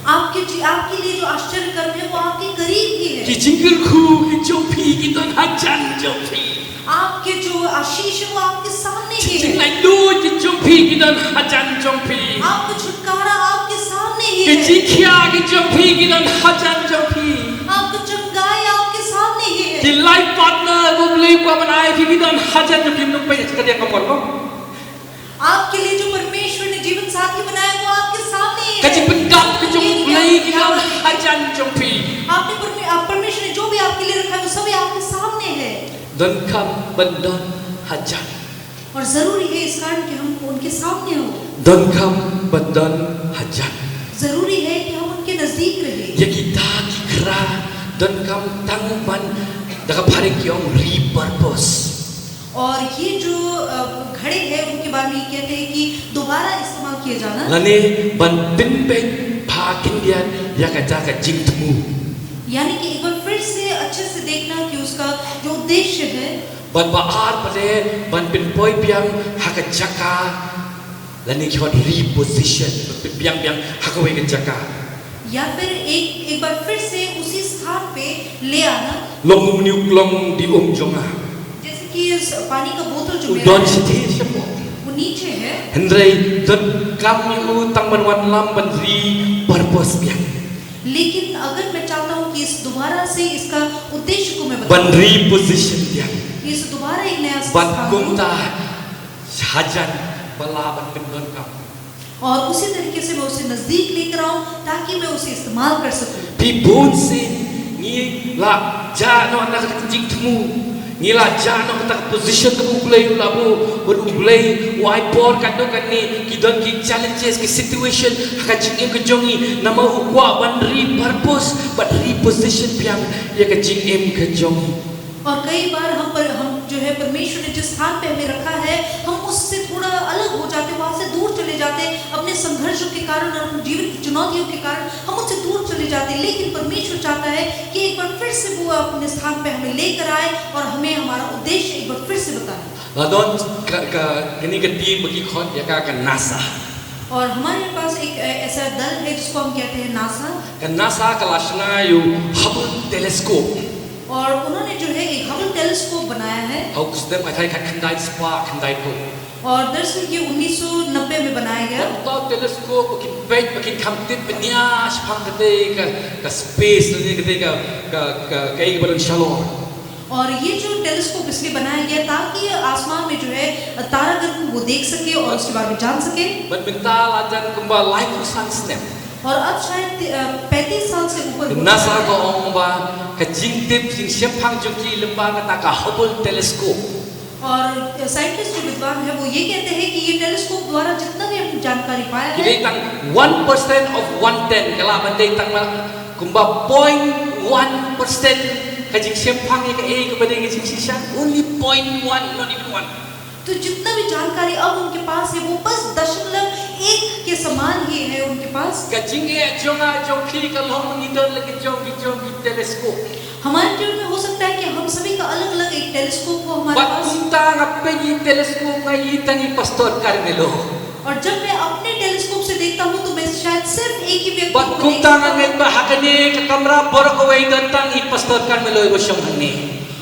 आपके जी-, आपके लिए जो आश्चर्य कर्म है, वो आपके करीब ही है। Ki jingkyrkhu ki jong phi ki don hajan jong phi. आपके जो आशीष है, वो आपके सामने ही है। Ki jinglaitluid ki jong phi ki don hajan jong phi. आपका छुटकारा आपके सामने ही है। Ki jingkhia ki jong phi ki don hajan jong phi. आपका चंगाई आपके सामने ही है। Ki life partner ba U Blei u kwah ban ai ïa phi ki don hajan jong phi, ym dei peit sha kadiang kamon mo. आपके लिए जो परमेश्वर ने जीवन साथी बनाया, वो आपके सामने ही है। Ka jingpyndap ka jong U Blei ka don hajan jong phi. आपने परमे-, आप, परमेश्वर ने जो भी आपके लिए रखा है, वो सभी आपके सामने है। Donkam ban don hajan. और जरूरी है इस कारण कि हम उनके सामने हो। Donkam ban don hajan. जरूरी है कि हम उनके नजदीक रहें। Ïa kita ki khra donkam tang ban, da ka phareng ki ong repurpose. और ये जो अ, घड़े हैं, उनके बारे में ये कहते हैं कि दोबारा इस्तेमाल किया जाना। Lane ban pynbeit bha khyndiat ïa kata ka jingthmu. यानी कि एक बार फिर से अच्छे से देखना कि उसका जो उद्देश्य है, Bad ba ar pat de ban pynpoi biang ha ka jaka. Lane ki hot reposition, ban pynbiang biang ha kawei ka jaka. या फिर एक एक बार फिर से उसी स्थान पे ले आना। Long u mniu klong di um jong nga. जैसे कि इस पानी का बोतल जो U मेरा don है, shathie shapoh. वो नीचे है, Hynrei donkam ïa u tang ban wanlam ban repurpose biang. लेकिन अगर मैं चाहता हूँ कि इस दोबारा से इसका उद्देश्य को मैं Ban बताऊँ, reposition biang. कि इसे दोबारा एक नया Bad स्थान kumta दूँ, hajan ba lah ban pyndonkam. और उसी तरीके से मैं उसे नजदीक लेकर आऊँ, ताकि मैं उसे इस्तेमाल कर सकूँ। Phi bun sien ngi la jah noh na kata ka jingthmu. Ngi la jah noh kata ka position kaba U Blei u la buh. Bad U Blei u ai por katno katne, ki don ki challenges, ki situation ha ka jingim ka jong ngi. Namar u kwah ban repurpose bad reposition biang ïa ka jingim ka jong ngi. और कई बार हम पर हम जो है, परमेश्वर ने जिस स्थान पे हमें रखा है, हम उससे थोड़ा अलग हो जाते, वहां से दूर चले जाते, अपने संघर्षों के कारण और अपने जीवन की चुनौतियों के कारण हम उससे दूर चले जाते। लेकिन परमेश्वर चाहता है कि एक बार फिर से वो अपने स्थान पे हमें लेकर आए और हमें हमारा उद्देश्य एक बार फिर से बताए। La don ka, ka, kane ka team ba ki khot ïa ka ka NASA. और हमारे पास एक ऐ- ऐसा दल है, जिसको हम कहते हैं नासा। Ka NASA ka la shna ïa u Hubble telescope. और उन्होंने जो है, एक हबल टेलीस्कोप बनाया है। Ha u khyndai spah khyndai phew. और दरअसल ये उन्नीस सौ नब्बे में बनाया गया। Uta u telescope ba kin peit, ba kin kham tip bniah shaphang kata ka, ka space, lane kata ka, ka, ka, kaei kaba don shalor. और ये जो टेलीस्कोप इसलिए बनाया गया, ताकि ये आसमान में जो है, तारागण को वो देख सके और उसके बारे में जान सके। Bad mynta la don kumba laiphew san snem. और अब शायद, अ, पैंतीस साल से ऊपर हो NASA चुका है। ka ong ba ka jingtip jingshemphang jong ki lyngba kata ka Hubble telescope. और साइंटिस्ट जो विद्वान है, वो ये कहते हैं कि ये टेलीस्कोप द्वारा जितना भी हमने जानकारी पाया Ki है, dei tang one percent of one ten, ka lah ban dei tang ma kumba point one percent ka jingshemphang ïa kaei kaba dei ka jingshisha, only point one, not even one. तो जितना भी जानकारी अब उनके पास है, वो बस दशमलव एक के समान ही है उनके पास। Ka jingeh jong nga jong phi ka long ma ngi don la ki jong ki jong ki telescope. हमारे जीवन में हो सकता है कि हम सभी का अलग-अलग एक टेलीस्कोप हो हमारे Bad पास। kumta nga peit ïa i telescope nga ïohi tang i Pastor Carmelo. और जब मैं अपने टेलीस्कोप से देखता हूँ, तो मैं शायद सिर्फ एक ही व्यक्ति Bad को देख kumta सकता nga हूँ। ngeit ba ha kane ka kamra baroh kawei don tang i Pastor Carmelo iba shong hangne.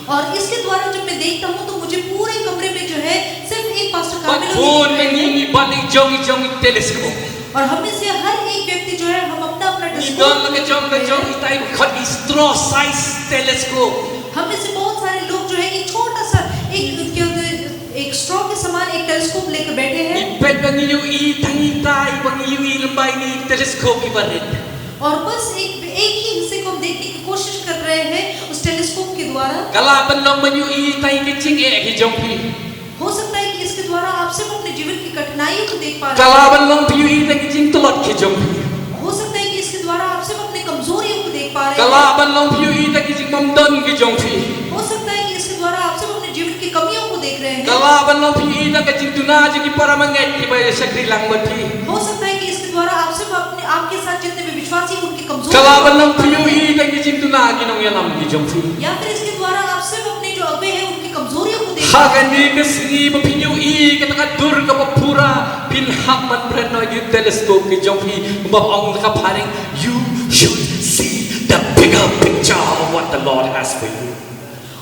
और इसके द्वारा जब मैं देखता हूँ, तो मुझे पूरे कमरे में जो है, सिर्फ एक पास्टर Bad कार्मेलो bun ही ma दिख रहे ngi हैं। ngi bad i jong i jong i telescope. और हम में से हर एक व्यक्ति जो है, हम अपना अपना Ngi टेलीस्कोप don la ka jong ka रखते jong हैं। i tai khot i straw size telescope. हम में से बहुत सारे लोग जो है, एक छोटा सा, एक क्या होता है, एक स्ट्रॉ के समान एक टेलीस्कोप लेकर बैठे हैं। Ngi peit ba ngi ïohi tang i tai, ba ngi ïohi lymbai ni telescope iba rit. और बस एक एक ही हिस्से को हम देखने की कोशिश कर रहे हैं उस टेलीस्कोप के द्वारा। Ka lah ban long ba ngi ïohi tang i ka jingeh ki jong phi. हो सकता है कि इसके द्वारा आप सिर्फ अपने जीवन की कठिनाइयों को देख पा Ka रहे lah हैं। ban long phi ïohi tang i ka jingtlot ki jong phi. हो सकता है कि इसके द्वारा आप सिर्फ अपने कमजोरियों को देख पा रहे Ka हैं। lah ban long phi ïohi tang i ka jingbymdon ki jong phi. हो सकता है कि इसके द्वारा आप सिर्फ अपने जीवन की कमियों को देख रहे Ka हैं। lah ban long phi ïohi tang i ka jingduna jong ki para bangeit kiba ïa shakri lang bad phi. हो सकता है कि इसके द्वारा आप सिर्फ अपने, आपके साथ जितने भी विश्वासी हैं, उनकी Ka lah कमजोरियों ban को long phi देख रहे ïohi हैं। tang i ka jingduna ki nongïalam ki jong phi. या फिर इसके द्वारा आप सिर्फ अपने जो अगुए हैं, उनकी कमजोरियों को देख Ha रहे हैं। kane ka sngi ba phin ïohi kata ka dur kaba pura, phin hap ban bret noh ïa ki telescope ki jong phi, kumba ong ka phareng, you should see the bigger picture of what the Lord has for you.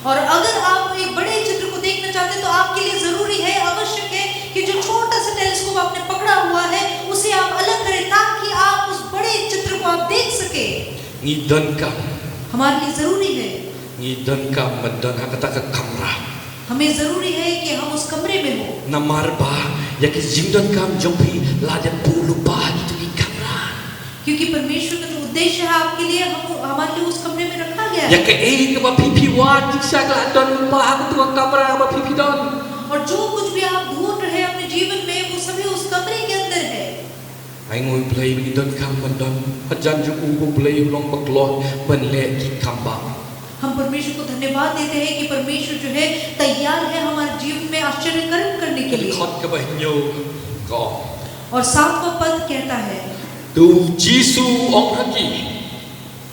और अगर आप एक बड़े चित्र को देखना चाहते हैं, तो आपके लिए जरूरी है, आवश्यक है कि जो छोटा सा टेलीस्कोप आपने पकड़ा हुआ है, उसे आप अलग करें, ताकि आप उस बड़े चित्र को आप देख सके। Ngi donkam, हमारे लिए जरूरी है, ngi donkam ban don ha kata ka kamra. हमें जरूरी है कि हम उस कमरे में हो। Namar ba ïa ki jingdonkam jong phi la dep buh lypa ha kito ki kamra. क्योंकि परमेश्वर का जो उद्देश्य है आपके लिए, हम, हमारे लिए उस कमरे में रखा गया है। Ïa kaei kaba phi phi wad, ki shah ka la don lypa ha kito ki kamra ba phi phi don. और जो कुछ भी आप ढूंढ रहे हैं अपने जीवन में, वो सभी उस कमरे के अंदर है। Ai nguh ïa U Blei ba ngi donkam ban don hajan jong u, ba U Blei u long ba kloi ban leh ki kam bam. हम परमेश्वर को धन्यवाद देते हैं कि परमेश्वर जो है तैयार है हमारे जीवन में आश्चर्य कर्म करने के लिए। Khot kaba hynñiew ka ong. और सातवां पद कहता है, To u Jisu u ong ha ki,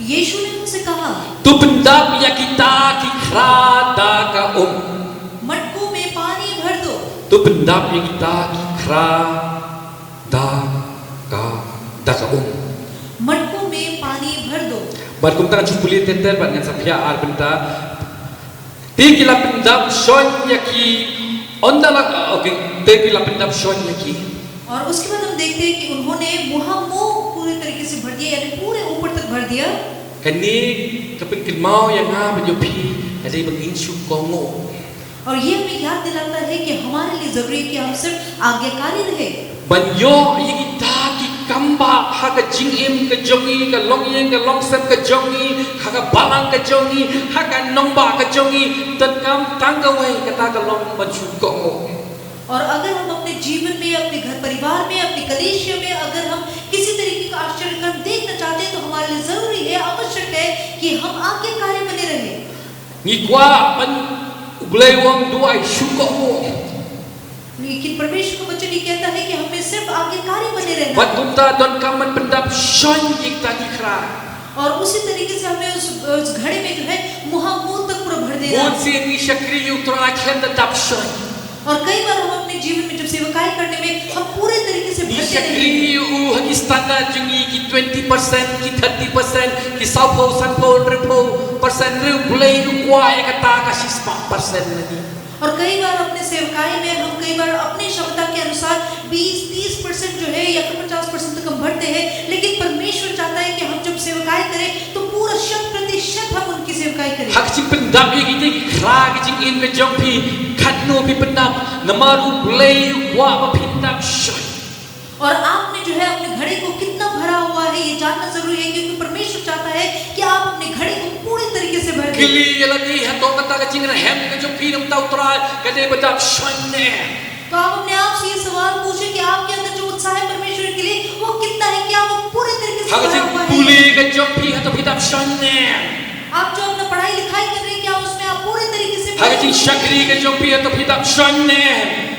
यीशु ने उनसे कहा, To pyndap ïa kita ki khra da ka um. मटकों में पानी भर दो। To pyndap ïa kita ki khra da ka, da ka um. मटकों में पानी भर दो। Bad kumta ngan shu pule ter ter bad ngan sa plia ar bynta. Te ki la pyndap shon ïa ki, ynda la, okay, te ki la pyndap shon ïa ki. और उसके बाद हम देखते हैं कि उन्होंने मुहांमू पूरे तरीके से भर दिया, यानी पूरे ऊपर तक भर दिया। Kane ka pynkynmaw ïa nga bad ïa phi, ka dei ba ngin shu kohnguh. और ये हमें याद दिलाता है कि हमारे लिए जरूरी है कि हम सिर्फ आज्ञाकारी रहे। Ban ïoh ïa kita ki kambah ha ka jingim ka jong ngi, ka longïing ka longsem ka jong ngi, ha ka balang ka jong ngi, ha ka nongbah ka jong ngi, donkam tang kawei, kata ka long ban shu kohnguh. और अगर हम अपने जीवन में, अपने घर परिवार में, अपनी कलीसिया में अगर हम किसी तरीके का आश्चर्य कर्म देखना चाहते हैं, तो हमारे लिए जरूरी है, आवश्यक है कि हम आज्ञाकारी बने रहें। Ngi kwah ban, U Blei u ong, duwai shu kohnguh. लेकिन परमेश्वर का वचन ये कहता है कि हमें सिर्फ आज्ञाकारी बने रहना है। Bad kumta donkam ban pyndap shon ïa kita ki khra. और उसी तरीके से हमें उस, उस घड़े में जो है, मुहांमू तक पूरा भर देना। Bun sien ngi shakri ïa U Trai khlem da dap shon. और कई बार हम अपने जीवन में जब सेवकाई करने में हम पूरे तरीके से भरते नहीं हैं। Ngi shakri ïa u ha ki standard jong ngi, ki twenty percent, ki thirty percent, ki sawphew, sanphew, hynriewphew percent, hynriew, U Blei u kwah ïa kata ka shispah percent lagi. और कई बार अपने सेवकाई में हम कई बार अपनी क्षमता के अनुसार बीस तीस परसेंट जो है या फिर पचास परसेंट तक हम भरते हैं, लेकिन परमेश्वर चाहता है कि हम जब सेवकाई करें तो पूरा शत प्रतिशत हम उनकी सेवकाई करें। Ha ka jingpyndap ïa kita ki khra ka jingim ka jong phi, katno phi pyndap, namar U Blei u kwah ba phin dap shon. और आपने जो है अपने घड़े को कितना भरा हुआ है, ये जानना जरूरी है, क्योंकि परमेश्वर चाहता है कि आप अपने घड़े को पूरे तरीके से भर दें। Kylli ïa lade, hato kata ka jingrhem ka jong phi na ka bynta U Trai ka dei ba dap shon ne? तो आप अपने आप से ये सवाल पूछें कि आपके अंदर जो उत्साह है परमेश्वर के लिए, वो कितना है, क्या वो पूरे तरीके से भरा हुआ है? Ha ka jingpule ka jong phi, hato phi dap shon ne? आप जो अपना पढ़ाई लिखाई कर रहे हैं, क्या उसमें आप पूरे तरीके से भरे हुए हैं? Ha ka jingshakri ka jong phi, hato phi dap shon ne?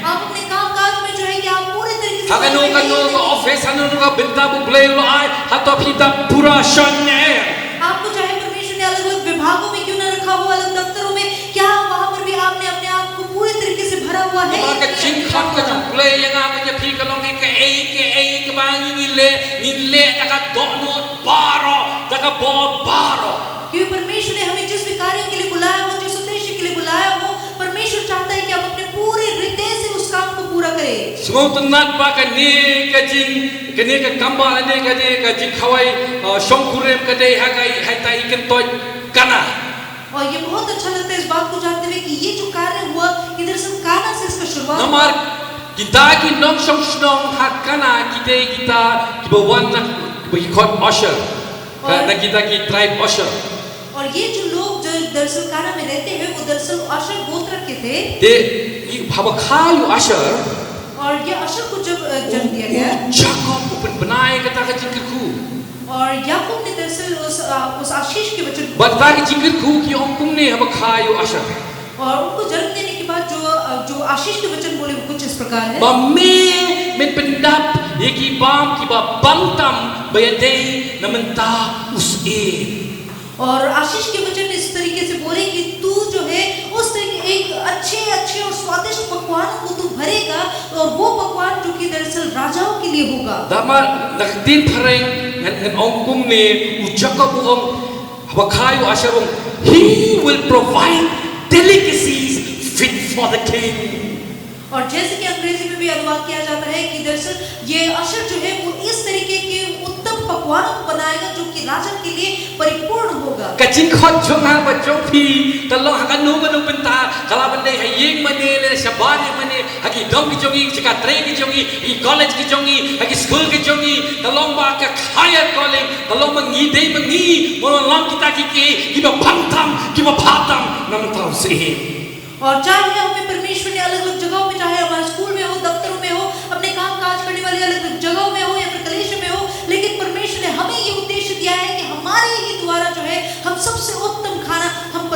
आप अपने काम काज में जो है, क्या आप पूरे तरीके से भरे हुए हैं? Ha kano kano ka office, ha kano kano ka bynta ba U Blei u la ai, hato phi dap pura shon ne? आपको चाहे परमेश्वर ने अलग-अलग विभागों में क्यों ना रखा हो, अलग दफ्तरों में, क्या वहाँ पर भी आपने अपने आप को पूरे तरीके से भरा हुआ है या नहीं? Namar ka jingkhot ka jong U Blei ïa nga bad ïa phi ka long kaei kaei kaba ngin leh, ngin leh da ka dohnud baroh, da ka bor baroh. क्योंकि परमेश्वर ने हमें जिस भी कार्य के लिए बुलाया हो, जिस उद्देश्य के लिए बुलाया हो, परमेश्वर चाहता है कि हम अपने पूरे हृदय से उस काम को पूरा करें। Sngewtynnat ba kane ka jing, kane ka kambah, kane ka jing, ka jingkhawai, uh, shongkurim ka dei ha ka, ha ita i kyntoit Kana. और ये बहुत अच्छा लगता है इस बात को जानते हुए कि ये जो कार्य हुआ, ये दरअसल काना से इसका शुरुआत हुआ। Namar kita ki nongshong shnong ha Kana ki dei kita kiba wan na, kiba ki khot Asher. Ka, na kita ki tribe Asher. और ये जो लोग जो दरअसल काना में रहते हैं, वो दरअसल आशेर गोत्र के थे। Te, i, haba kha ïa u Asher, और ये आशेर को जब, अ, जन्म दिया गया, u Jakob u pynbna ïa kata ka jingkyrkhu. और याकूब ने दरअसल उस, अ, उस आशीष के वचन को, bad kata ka jingkyrkhu ki ong kumne haba kha ïa u Asher. और उनको जन्म देने के बाद जो, अ, जो आशीष के वचन बोले, वो कुछ इस प्रकार है। Ba me men pyndap ïa ki bam kiba bang tam ba ïadei na bynta u syiem. और आशीष के वचन इस तरीके से बोले कि तू जो है, उस तरीके, एक अच्छे, अच्छे और स्वादिष्ट पकवानों को तू भरेगा, और वो पकवान जो कि दरअसल राजाओं के लिए होगा। Namar na ka ktien phareng ngan, ngan ong kumne, u Jakob u ong, haba kha ïa u Asher u ong, "He will provide delicacies fit for the king." और जैसे कि अंग्रेजी में भी अनुवाद किया जाता है कि दरअसल ये आशेर जो है, वो इस तरीके के उत्तम पकवानों को बनाएगा, जो कि राजा के लिए परिपूर्ण होगा। Ka jingkhot jong nga bad jong phi, ka long ha kano kano bynta, ka lah ban dei ha ïing mane lane shabar ïing mane, ha ki dong ki jong ngi, jaka trei ki jong ngi, ha ki college ki jong ngi, ha ki skul ki jong ngi, ka long ba ka higher calling, ka long ba ngi dei ba ngi, mo long kita ki, ki, kiba bang tam, kiba bha tam na bynta u syiem. और चाहे हमें परमेश्वर ने अलग-अलग जगहों में, चाहे हमारे स्कूल में हो, दफ्तरों में हो, अपने काम काज करने वाली अलग-अलग जगहों में हो या फिर कलीसिया में हो, लेकिन परमेश्वर ने हमें ये उद्देश्य दिया है कि हमारे ही द्वारा जो है, हम सबसे उत्तम खाना हम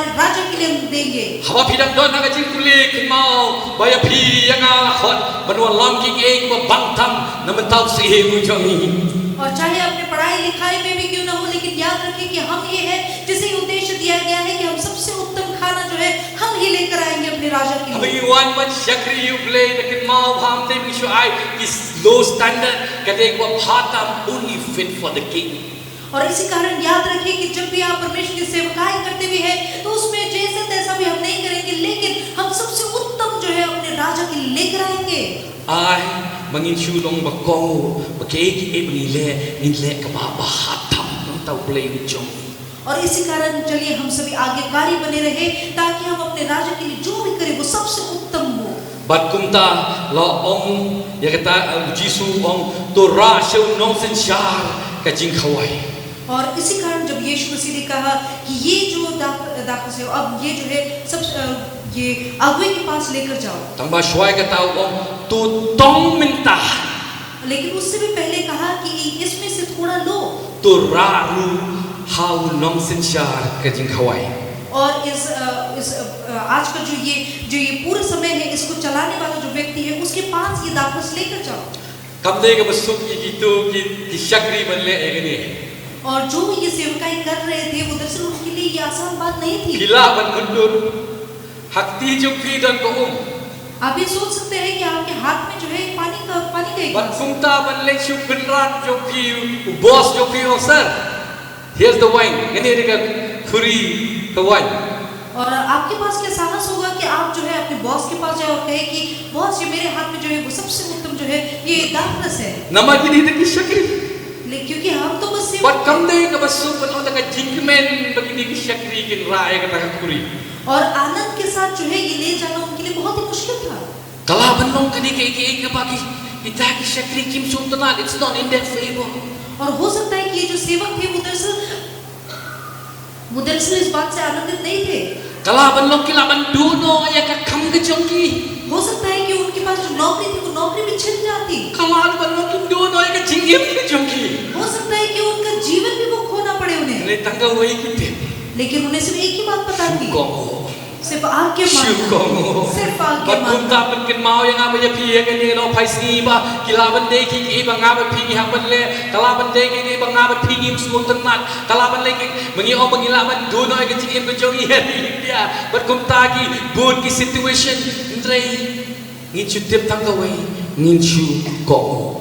राजा के लिए हम देंगे। Haba phi dang don ha ka jingpule kynmaw ba ïa phi ïa nga la khot ban wallam kiei kiei ba bang tam na mynta u syiem u jong ngi. और चाहे अपने पढ़ाई लिखाई में भी क्यों ना हो, लेकिन याद रखें कि हम ये है जिसे उद्देश्य दिया गया है कि हम सबसे उत्तम खाना जो है हम ही लेकर आएंगे अपने राजा के Haba लिए। ngi wan ban shakri ïa U Blei da kynmaw ba ham te ngi shu ai ki low standard, ka dei kaba bha tam, only fit for the king. और इसी कारण याद रखिए कि जब भी आप परमेश्वर की सेवकाई करते भी हैं तो उसमें जैसा तैसा भी हम नहीं करेंगे, लेकिन हम सबसे उत्तम जो है अपने राजा के लिए लेकर आएंगे। Ai ba ngin shu long ba kohnguh, ba kiei kiei ba ngin leh, ngin leh kaba bha tam na ka bynta U Blei u jong ngi. और इसी कारण चलिए हम सभी आज्ञाकारी बने रहे, ताकि हम अपने राजा के लिए जो भी करें वो सबसे उत्तम हो। Bad kumta la ong ïa kata, eh, u Jisu u ong, to rah sha u nongsynshar ka jingkhawai. और इसी कारण जब यीशु मसीह ने कहा कि ये जो दाख, दाखरस है, अब ये जो है सब, अ, ये अगुवे के पास लेकर जाओ। Tang ba shuwa ïa kata u ong, to tong mynta. लेकिन उससे भी पहले कहा कि इसमें से थोड़ा लो। To rah ruh ha u nongsynshar ka jingkhawai. और इस, अ, इस, अ, आज का जो ये, जो ये पूरा समय है, इसको चलाने वाला जो व्यक्ति है, उसके पास ये दाखरस लेकर जाओ। Kam dei kaba suk ïa kito ki, ki shakri ban leh ïa kane. और जो ये सेवकाई कर रहे थे, वो दरअसल उनके लिए ये आसान बात नहीं थी। Phi lah ban mutdur, ha kti jong phi don ka um. आप ये सोच सकते हैं कि आपके हाथ में जो है पानी का, पानी का एक Bad गिलास। Kumta ban leit sha u kynrad jong phi, u boss jong phi, u ong, sir, here's the wine. Kane ka khuri ka wine. और आपके पास क्या साहस होगा कि आप जो है अपने बॉस के पास जाए और कहे कि बॉस, ये मेरे हाथ में जो है वो सबसे उत्तम जो है ये दाखरस है। Namar kine ki dei ki shakri. ले-, क्योंकि हम तो बस सेवक Bad kam dei kaba suk ban ong da ka jingkmen ba kine ki shakri kin rah ïa kata ka khuri. और आनंद के साथ जो है ये ले जाना उनके लिए बहुत ही मुश्किल था। Ka lah ban long kane kaei kaei kaba ki, kita ki shakri kim sngewtynnat, it's not in their favor. और हो सकता है कि ये जो सेवक थे वो दरअसल, वो दरअसल इस बात से आनंदित नहीं थे। Ka lah ban long ki lah ban duh noh ïa ka kam ka jong ki. हो सकता है कि उनके पास जो नौकरी थी वो नौकरी भी छिन जाती। Ka lah ban long ki duh noh ïa ka jingim ka jong ki. हो सकता है कि उनका जीवन भी वो खोना पड़े उन्हें। Hynrei tang kawei ki tip. लेकिन उन्हें सिर्फ एक ही बात पता थी, Kohnguh. सिर्फ आज्ञा Shu मानना। kohnguh. सिर्फ आज्ञा Bad kumta मानना। Pynkynmaw ïa nga ba ïa phi ïa kane ka daw phai sngi ba ki lah ban dei kiei kiei ba nga bad phi ngi hap ban leh. Ka lah ban dei kiei kiei ba nga bad phi ngim sngewtynnat. Ka lah ban dei kiei ba ngi ong ba ngi lah ban duh noh ïa ka jingim ka jong ngi ha ri India. Bad kumta ki bun ki situation. Hynrei ngin shu tip tang kawei, ngin shu kohnguh.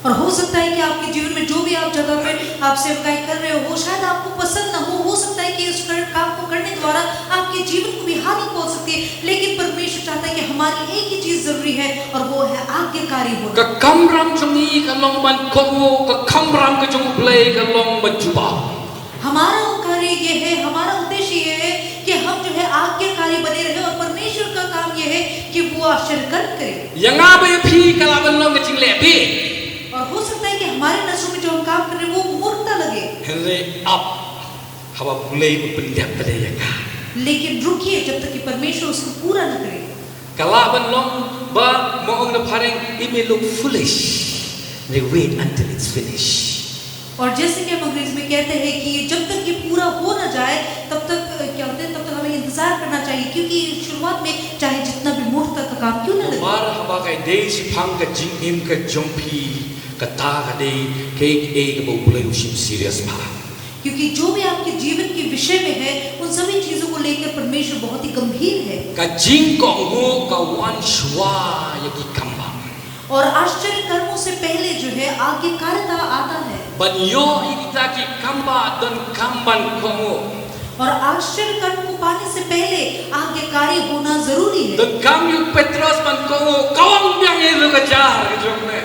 और हो सकता है कि आपके जीवन में जो भी आप जगह पे आप सेवकाई कर रहे हो, शायद आपको पसंद ना हो, हो सकता है कि इस कर, काम को करने द्वारा आपके जीवन को भी हानि पहुंच सकती है, लेकिन परमेश्वर चाहता है कि हमारी एक ही चीज जरूरी है और वो है आज्ञाकारी होना। Ka kamram jong ngi ka long ban kohnguh, ka kamram ka jong U Blei ka long ban jubab. हमारा कार्य ये है, हमारा उद्देश्य ये है कि हम जो है आज्ञाकारी बने रहे और परमेश्वर का काम ये है कि वो आश्चर्य कर्म करे। Ïa nga bad ïa phi ka lah ban long ka jingleh bieit. और हो सकता है कि हमारे नजरों में जो हम काम कर रहे हैं वो मूर्खता लगे, Hynrei ap haba U Blei u pyndep ïa ka. लेकिन रुकिए जब तक कि परमेश्वर उसको पूरा न करे। Ka lah ban long ba ma ong na phareng, it may look foolish. Hynrei wait until it's finished. और जैसे कि हम अंग्रेजी में कहते हैं कि ये जब तक ये पूरा हो ना जाए तब तक, अ, क्या होता है, तब तक हमें इंतजार करना चाहिए, क्योंकि शुरुआत में चाहे जितना भी मूर्खता का काम क्यों ना लगे, Namar haba ka dei shaphang ka jingim ka jong phi, kata ka dei kaei kaei kaba U Blei u shim serious bha. क्योंकि जो भी आपके जीवन के विषय में है, उन सभी चीजों को लेकर परमेश्वर बहुत ही गंभीर है। Ka jingkohnguh ka wan shuwa ïa ki kambah. और आश्चर्य कर्मों से पहले जो है आज्ञाकारिता आता है। Ban ïoh ïa kita ki kambah donkam ban kohnguh. और आश्चर्य कर्म को पाने से पहले आज्ञाकारी होना जरूरी है। Donkam ïa u Petros ban kohnguh, kawang biang ïa ka jar ka jong me.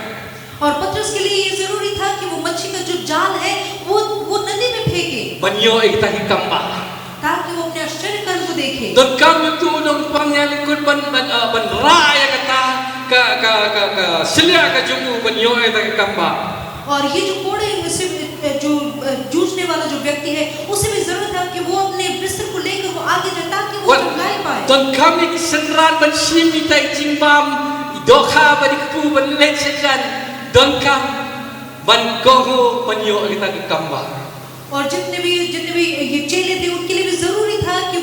और पतरस के लिए ये जरूरी था कि वो मच्छी का जो जाल है वो, वो नदी में फेंके, Ban ïoh ïa kita ki kambah. ताकि वो अपने आश्चर्य कर्म को देखे। Donkam ïa uto u nongpynïaid likot ban, ban, uh, ban rah ïa kata ka, ka, ka, ka shliah ka jong u ban ïoh ïa kita ki kambah. और ये जो कोड़े से, अ, जो, अ, जूझने वाला जो व्यक्ति है, उसे भी जरूरत है कि वो अपने बिस्तर को लेकर वो आगे जाए, ताकि वो Wat, चंगाई पाए। donkam ïa ki synran ban shim ïa kita i jingbam, i dohkha ba dei kpu ban leit sha jan. Donkam ban kohnguh ban ïoh ïa kita ki kambah. और जितने भी, जितने भी ये चेले थे, उनके लिए भी जरूरी था कि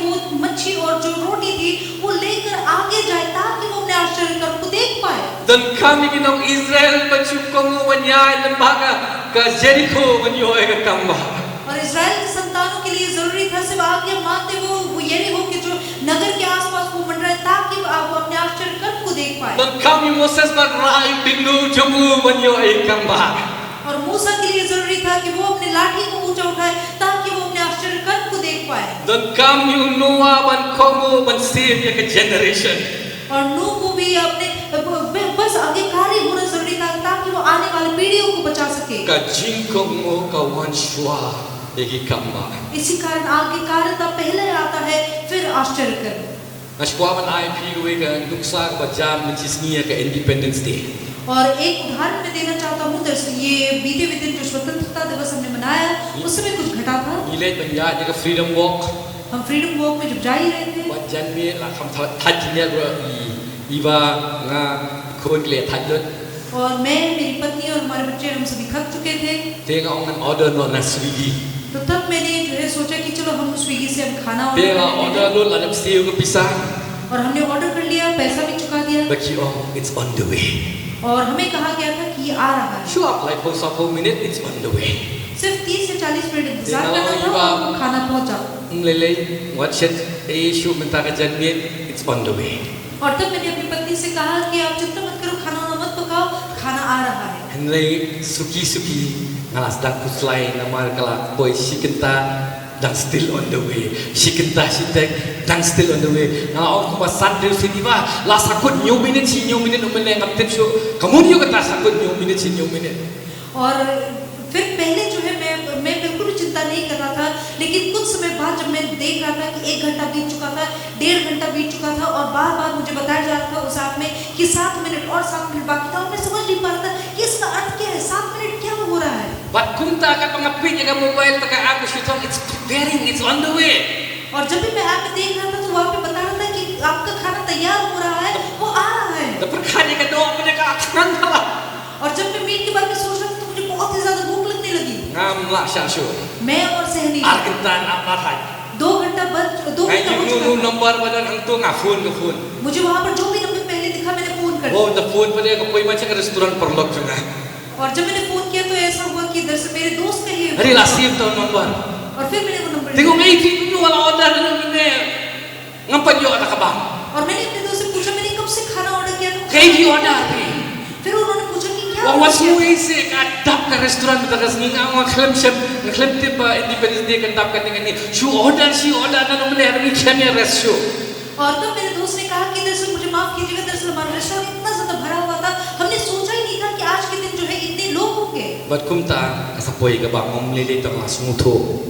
Donkam ïa ki nong Israel ban shu kohnguh ban ïaid lem bad ka, ka Jeriko ban ïoh ïa ka kam bah. और इज़राइल की संतानों के लिए जरूरी था सिर्फ आज्ञा मानते हुए वो यरीहो के जो नगर के आसपास वो मंडराए, ताकि वो अपने आश्चर्य कर्म को देख पाए। Donkam ïa u Moses ban rah ïa u diengdu jong u ban ïoh ïa ka kam bah. और मूसा के लिए जरूरी था कि वो अपने लाठी को ऊंचा उठाए, ताकि वो अपने आश्चर्य कर्म को देख पाए। Donkam ïa u Noah ban kohnguh ban save ïa ka generation. और नूह को भी अपने ब- बस आज्ञाकारी होना जरूरी था, ताकि वो आने वाली पीढ़ियों को बचा सके। Ka jingkohnguh ka wan shuwa ïa ki kam bah. इसी कारण आज्ञाकारिता पहले आता है, फिर आश्चर्य कर्म। Nga sngewkwah ban ai ïa phi kawei ka nuksa kaba jam mynshisngi ïa ka Independence Day. और एक उदाहरण मैं देना चाहता हूँ, दरअसल ये बीते हुए दिन जो स्वतंत्रता दिवस हमने मनाया, उस समय कुछ घटा था। Ngi leit ban ïaid ïa ka Freedom Walk. हम फ्रीडम वॉक में जब जा ही रहे थे, Bad jan miet la kham thait, thait jan miet ruh i, i ba nga khun ki la thait lut. और मैं, मेरी पत्नी और हमारे बच्चे, हम सभी थक चुके थे। Te nga ong ngan order noh na Swiggy. तो तब मैंने जो है सोचा कि चलो हम स्विगी से हम खाना Te ऑर्डर nga कर order lut, la dep siew ka pisa. और हमने ऑर्डर कर लिया, पैसा भी चुका दिया। Ba ki ong, it's on the way. और हमें कहा गया था कि ये आ रहा है। Shu ap laiphew saw minit, it's on the way. सिर्फ तीस से चालीस मिनट इंतजार करना था और वो खाना पहुंचा। Ym lei lei, wat shet ei shuh mynta ka jan miet, it's on the way. और तब मैंने अपनी पत्नी से कहा कि आप चिंता मत करो, खाना वाना मत पकाओ, खाना आ रहा है। Hynrei suki suki nga la sdang khuslai namar ka la poi shi kynta, dang still on the way. Shi kynta shi tek, dang still on the way. Nga la ong kumba san hynriew sien, i ba la sa kut hynñiew minit shi hynñiew minit, ym lei ngam tip shuh ka mut ïoh kata sa kut hynñiew minit shi hynñiew minit. और फिर पहले जो है मैं मैं बिल्कुल भी चिंता नहीं कर रहा था, लेकिन कुछ समय बाद जब मैं देख रहा था कि एक घंटा बीत चुका था, डेढ़ घंटा बीत चुका था और बार बार मुझे बताया जा रहा था उस ऐप में कि सात मिनट और सात मिनट बाकी था और मैं समझ नहीं पा रहा था कि इसका अर्थ क्या है, सात मिनट क्या हो रहा है। Bad kumta katba nga peit ïa ka mobile, ta ka app ka shu ong, it's preparing, it's on the way. और जब भी मैं ऐप में देख रहा था तो वहाँ पे बता रहा था कि आपका खाना तैयार हो रहा है, वो आ रहा है। Da pyrkhat ïa ka doh mynne ka thngan ba la. और जब मैं मीट के बारे में सोच रहा था तो मुझे बहुत ही ज्यादा भूख लगने लगी। Ngam lah shah shuh. मैं और सहनी Ar kynta nang la thait. दो घंटा बंद, दो Nga घंटा हो ïohi चुका u था। number ba don hangto, nga phone ka phone. मुझे वहाँ पर जो भी नंबर पहले दिखा, मैंने फोन कर Oh, दिया। da phone pynban ka poi ma sha ka restaurant paralok jong nga. और जब मैंने फोन किया तो ऐसा हुआ कि दरअसल मेरे दोस्त का ही Hynrei la save da u number. और फिर मैंने वो नंबर Te लिया। nga ong, ei phi, kumno la order nangne? Ngam pat ïoh da kaba. और मैंने अपने दोस्त से पूछा, मैंने कब से खाना ऑर्डर किया था? Kaei phi order phi? फिर उन्होंने पूछा कि क्या Ong, ऑर्डर wat shu किया? ïohi seh ka dap ka restaurant mynta ka sngi, nga ong, nga khlem shem, nga khlem tip ba Independence Day kan dap kane kane. Shu order, shu order, ngan ong mynne, ngi khlem ïa rest shuh. और तब मेरे दोस्त ने कहा कि दरअसल मुझे माफ कीजिएगा, दरअसल हमारा रेस्टोरेंट इतना ज्यादा भरा हुआ था, हमने सोचा ही नहीं था कि आज के दिन जो है इतने लोग होंगे। Bad kumta ka sa poi kaba, ym lei lei tang la sngewthuh.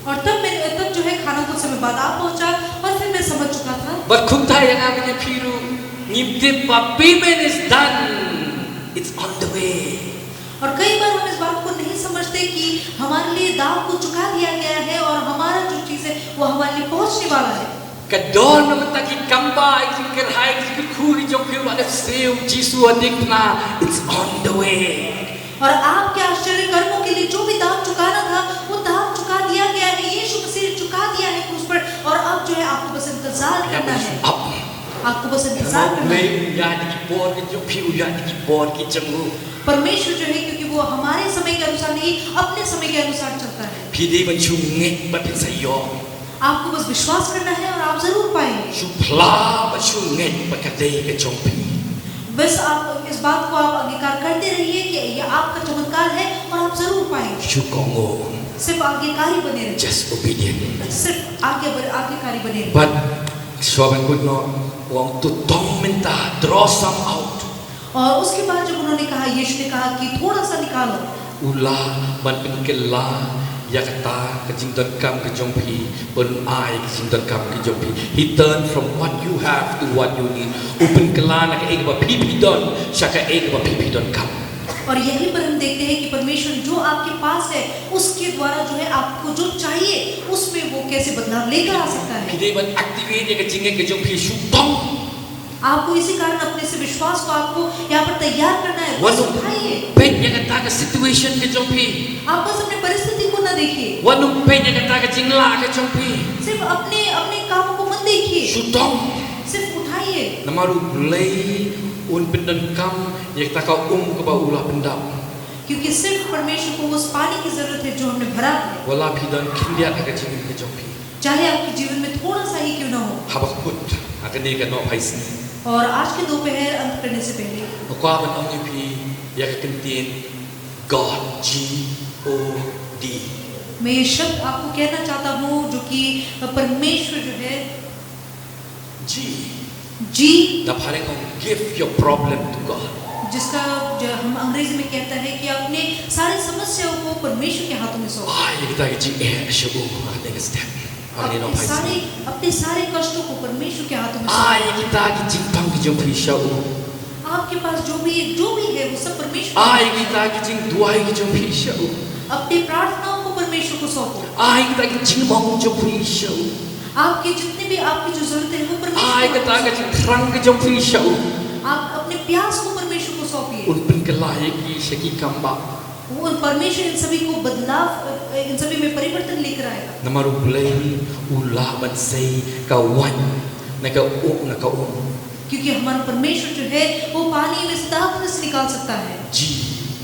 और तब मैंने तब जो है खाना कुछ समय बाद आ पहुंचा और फिर मैं समझ चुका था। Bad kumta ïa nga bad ïa phi ruh, ngim tip ba payment is done, it's on the way. और कई बार हम इस बात को नहीं समझते कि हमारे लिए दाम को चुका दिया गया है और हमारा जो चीज़ है वो हमारे लिए पहुंचने वाला है। Ka don na mynta ki kam ba, ki jingkyrhai, ki jingkyrkhu ki jong phi, wat siew, Jisu ha diengphna, it's on the way. और आपके आश्चर्य कर्मों के लिए जो भी दाम चुकाना था, वो दाम चुका दिया गया है, यीशु मसीह ने चुका दिया है क्रूस पर। और अब जो है आपको बस इंतजार करना है, Up. आपको बस इंतजार करना है। Ïa ki por ki jong phi, ïa ki por ki jong u. परमेश्वर जो है, क्योंकि वो हमारे समय के अनुसार नहीं, अपने समय के अनुसार चलता है। Phi dei ban shu ngeit ba phin sa ïoh. आपको बस विश्वास करना है और आप जरूर पाएंगे। Shu phla ba shu ngeit ba ka dei ka jong phi. बस आप इस बात को आप अंगीकार करते रहिए कि ये आपका चमत्कार है और आप जरूर पाएंगे। Shu kohnguh. सिर्फ आज्ञाकारी बने रहिए। Just obedient. सिर्फ आज्ञा बर-, आज्ञाकारी बने रहिए। Bad shuwa ban kut noh, u ong, to tong mynta, draw some out. और उसके बाद जब उन्होंने कहा, यीशु ने कहा कि थोड़ा सा निकालो। U lah ban pynkylla ïa kata ka jingdonkam ka jong phi, ban ai ka jingdonkam ka jong phi. He turned from what you have to what you need. U pynkylla na kaei kaba phi phi don sha kaei kaba phi phi donkam. और यहीं पर हम देखते हैं कि परमेश्वर जो आपके पास है, उसके द्वारा जो है आपको जो चाहिए, उसमें वो कैसे बदलाव लेकर आ सकता है। Phi dei ban activate ïa ka jingngeit ka jong phi, shu tong. आपको इसी कारण अपने से विश्वास को आपको यहाँ पर तैयार करना है। बस Wat nym उठाइए। peit ïa kata ka situation ka jong phi. आप बस अपनी परिस्थिति को ना देखिए, Wat nym peit ïa kata ka jinglah ka jong phi. सिर्फ अपने अपने काम को मत देखिए, Shu tong. सिर्फ उठाइए। Namar U Blei un pyndonkam ïa kata ka um kaba u la pyndap. क्योंकि सिर्फ परमेश्वर को उस पानी की जरूरत है जो हमने भरा है। Wat la phi don khyndiat ha ka jingim ka jong phi. चाहे आपके जीवन में थोड़ा सा ही क्यों ना हो। Haba kut ha kane ka nohphai sngi, और आज के दोपहर अंत करने से पहले nga kwah ban ong ïa phi ïa ka kyntien God, G O D. मैं ये शब्द आपको कहना चाहता हूँ, जो कि परमेश्वर जो है, G, जी। Da phareng ong, give your problem to God. जिसका जो हम अंग्रेजी में कहता है कि अपने सारी समस्याओं को परमेश्वर के हाथों में सौंप। Ai ïa kita ki jingeh sha u ha kane ka step, ha kane ka nohphai sngi. अपने सारे, अपने सारे कष्टों को परमेश्वर के हाथों में सौंप। Ai ïa kita ki jingpang ki jong phi sha u. आपके पास जो भी है, जो भी है, वो सब परमेश्वर के हाथों में। Ai ïa kita ki jingduwai ki jong phi sha u. अपनी प्रार्थनाओं को परमेश्वर को सौंपो। Ai ïa kita ki jingmong jong phi sha u. आपके जितने भी, आपकी जो जरूरत है, वो परमेश्वर को सौंपो। Ai ïa kita ki jingthrang ki jong phi sha u. आप अपने प्यास को परमेश्वर को सौंपिए। Un pynkylla ïa ki sha ki kambah. वो परमेश्वर इन सभी को बदलाव, इन सभी में परिवर्तन लेकर आएगा। Namar U Blei u lah ban sei ka waiñ na ka u-, na ka um. क्योंकि हमारा परमेश्वर जो है, वो पानी में से दाखरस निकाल सकता है। G,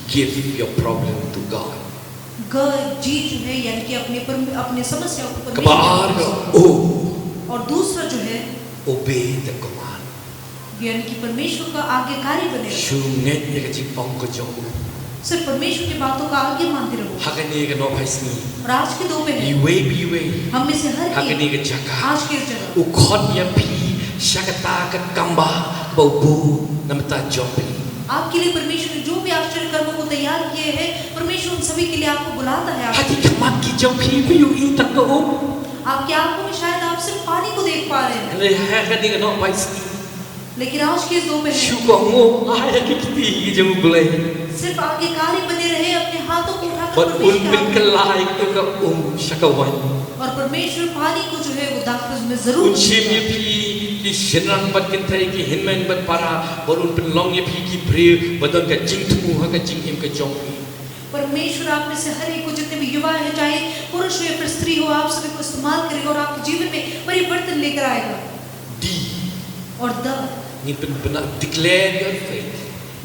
give your problem to God. ग, जी जो है, यानी कि अपने पर, अपने समस्याओं को परमेश्वर के हाथों में सौंपो। Kaba ar ka O. और दूसरा जो है, obey the command. यानी कि परमेश्वर का आज्ञाकारी बने रहो। Shu ngeit ïa ka jingong ka jong u. सिर्फ परमेश्वर की बातों का आज्ञा मानते रहो। Ha kane ka nohphai sngi, और आज के दोपहर, iwei pa iwei, हम में से हर एक, ha kane ka jaka, आज की इस जगह, u khot ïa phi sha kata ka kambah kaba u buh na bynta jong phi. आपके लिए परमेश्वर ने जो भी आश्चर्य कर्मों को तैयार किए हैं, परमेश्वर उन सभी के लिए आपको बुलाता है। Ha ki khmat ki jong phi phi ïohi tang ka um. आपकी आंखों में शायद आप सिर्फ पानी को देख पा रहे हैं। Hynrei ha kane ka nohphai sngi, लेकिन आज के इस दोपहर, shu kohnguh ïa ki kti ki jong U Blei। सिर्फ आज्ञाकारी बने रहे, अपने हाथों को उठाकर परमेश्वर के हाथ में। Bad un pynkylla ïa ka um sha ka waiñ। और परमेश्वर पानी को जो है, वो दाखरस में जरूर, un shim ïa phi ki shynrang bad kynthei, ki hynmen bad para, bad un pynlong ïa phi ki briew ba don ka jingthmu ha ka jingim ka jong phi। परमेश्वर आप में से हर एक को, जितने भी युवा हैं, चाहे पुरुष हो या फिर स्त्री हो, आप सभी को इस्तेमाल करेगा और आपके जीवन में परिवर्तन लेकर आएगा। D. और द। Ngin pynbna, declare your faith.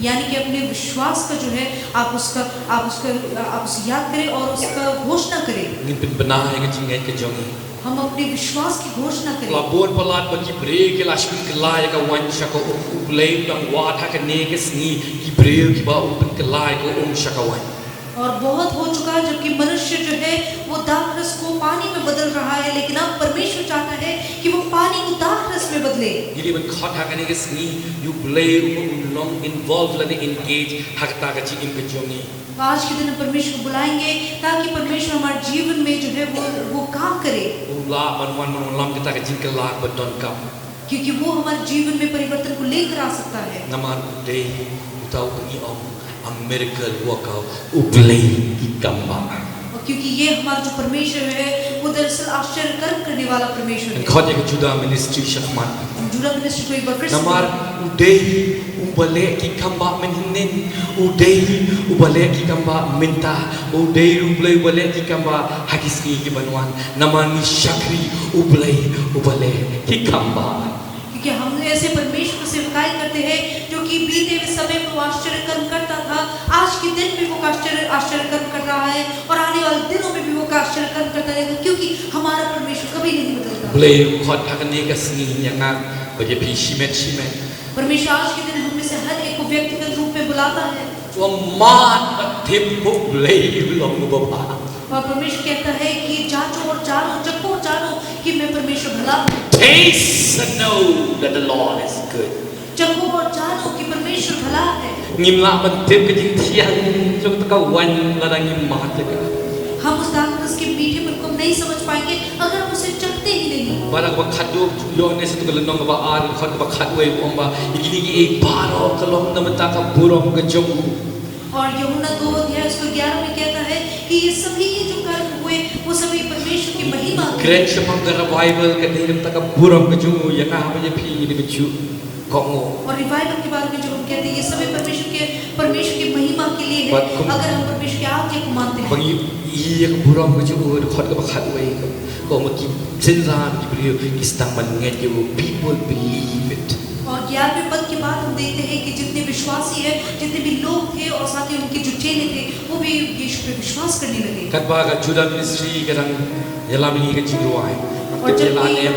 यानी कि अपने विश्वास का जो है, आप उसका, आप उसका, आप उसे याद करें और उसका घोषणा करें। Ngin pynbna ïa ka jingngeit ka jong ngi. हम अपने विश्वास की घोषणा करें। La bun palat ba ki briew ki la shu pynkylla ïa ka waiñ sha ka um, U Blei u dang wad ha kane ka sngi ki briew kiba un pynkylla ïa ka um sha ka waiñ. और बहुत हो चुका है, जबकि मनुष्य जो है, वो दाखरस को पानी में बदल रहा है, लेकिन अब परमेश्वर चाहता है कि वो पानी को दाखरस में बदले। Ngi dei ban khot ha kane ka sngi ïa U Blei un long involved lane engage ha kata ka jingim ka jong ngi. तो आज के दिन हम परमेश्वर को बुलाएंगे, ताकि परमेश्वर हमारे जीवन में जो है, वो, वो काम करे। Un lah ban wan ban wallam kata ka jingkylla ba donkam. क्योंकि वो हमारे जीवन में परिवर्तन को लेकर आ सकता है। Namar u dei uta uba ngi ong a miracle worker, U Blei ki kambah. और क्योंकि ये हमारा जो परमेश्वर है, वो दरअसल आश्चर्य कर्म करने वाला परमेश्वर है। Khot ïa ka Judah Ministry shakhmat. हम जुडा मिनिस्ट्री को एक बार फिर से, namar u dei uba leh ki kambah mynhynnin, u dei uba leh ki kambah mynta, u dei U Blei uba leh ki kambah ha ki sngi ki ban wan. Namar ngi shakri U Blei uba leh ki kambah. क्योंकि हम ऐसे परमेश्वर को सेवकाई करते हैं, जो कि बीते हुए समय में वो आश्चर्य कर्म करता था, आज के दिन में वो आश्चर्य, आश्चर्य कर्म कर रहा है, और आने वाले दिनों में भी वो आश्चर्य कर्म करता रहेगा, क्योंकि हमारा परमेश्वर कभी नहीं बदलता। Blei u khot ha kane ka sngi ïa nga bad ïa phi shimet shimet. परमेश्वर आज के दिन हम में से हर एक को व्यक्तिगत रूप में बुलाता है। To mad bad tip, U Blei u long uba bha. और परमेश्वर कहता है कि जांचो और जानो, चखो और जानो कि मैं परमेश्वर भला हूँ। Taste and know that the Lord is good. चखो और जानो कि परमेश्वर भला है। Ngim lah ban tip ka jingthiang jong kata ka waiñ lada ngim mad ïa ka. हम उस दाखरस के मीठेपन को हम नहीं समझ पाएंगे अगर हम उसे चखते ही नहीं। Para kaba khatduh Ïoannis, kata ka lynnong kaba ar, dkhot kaba khatwei, u ong ba ïa kine kiei baroh ka long na bynta ka burom ka jong u. और यूहन्ना दो अध्याय उसका ग्यारह में कहता है कि ये सभी जो कर्म हुए, वो सभी परमेश्वर की महिमा के लिए। Kren shaphang ka revival ka dei na bynta ka burom ka jong u, ïa nga bad ïa phi ngi dei ban shu kohnguh. और रिवाइवल के बारे में जो हम कहते हैं, ये सभी परमेश्वर के, परमेश्वर की महिमा के लिए है, अगर हम परमेश्वर की आज्ञा को मानते हैं। Ba ngi ïohi ïa ka burom ka jong u, dkhot kaba khatwei, ka ong ba ki synran ki briew ki sdang ban ngeit ïa u, people believe it. ग्यारहवें पद के बाद हम देखते हैं कि जितने विश्वासी हैं, जितने भी लोग थे और साथ ही उनके जो चेले थे, वो भी यीशु पे विश्वास करने लगे। Katba ka Judah Ministry ka dang ïalam ïa ngi ka jingrwai, ka jingïalam em,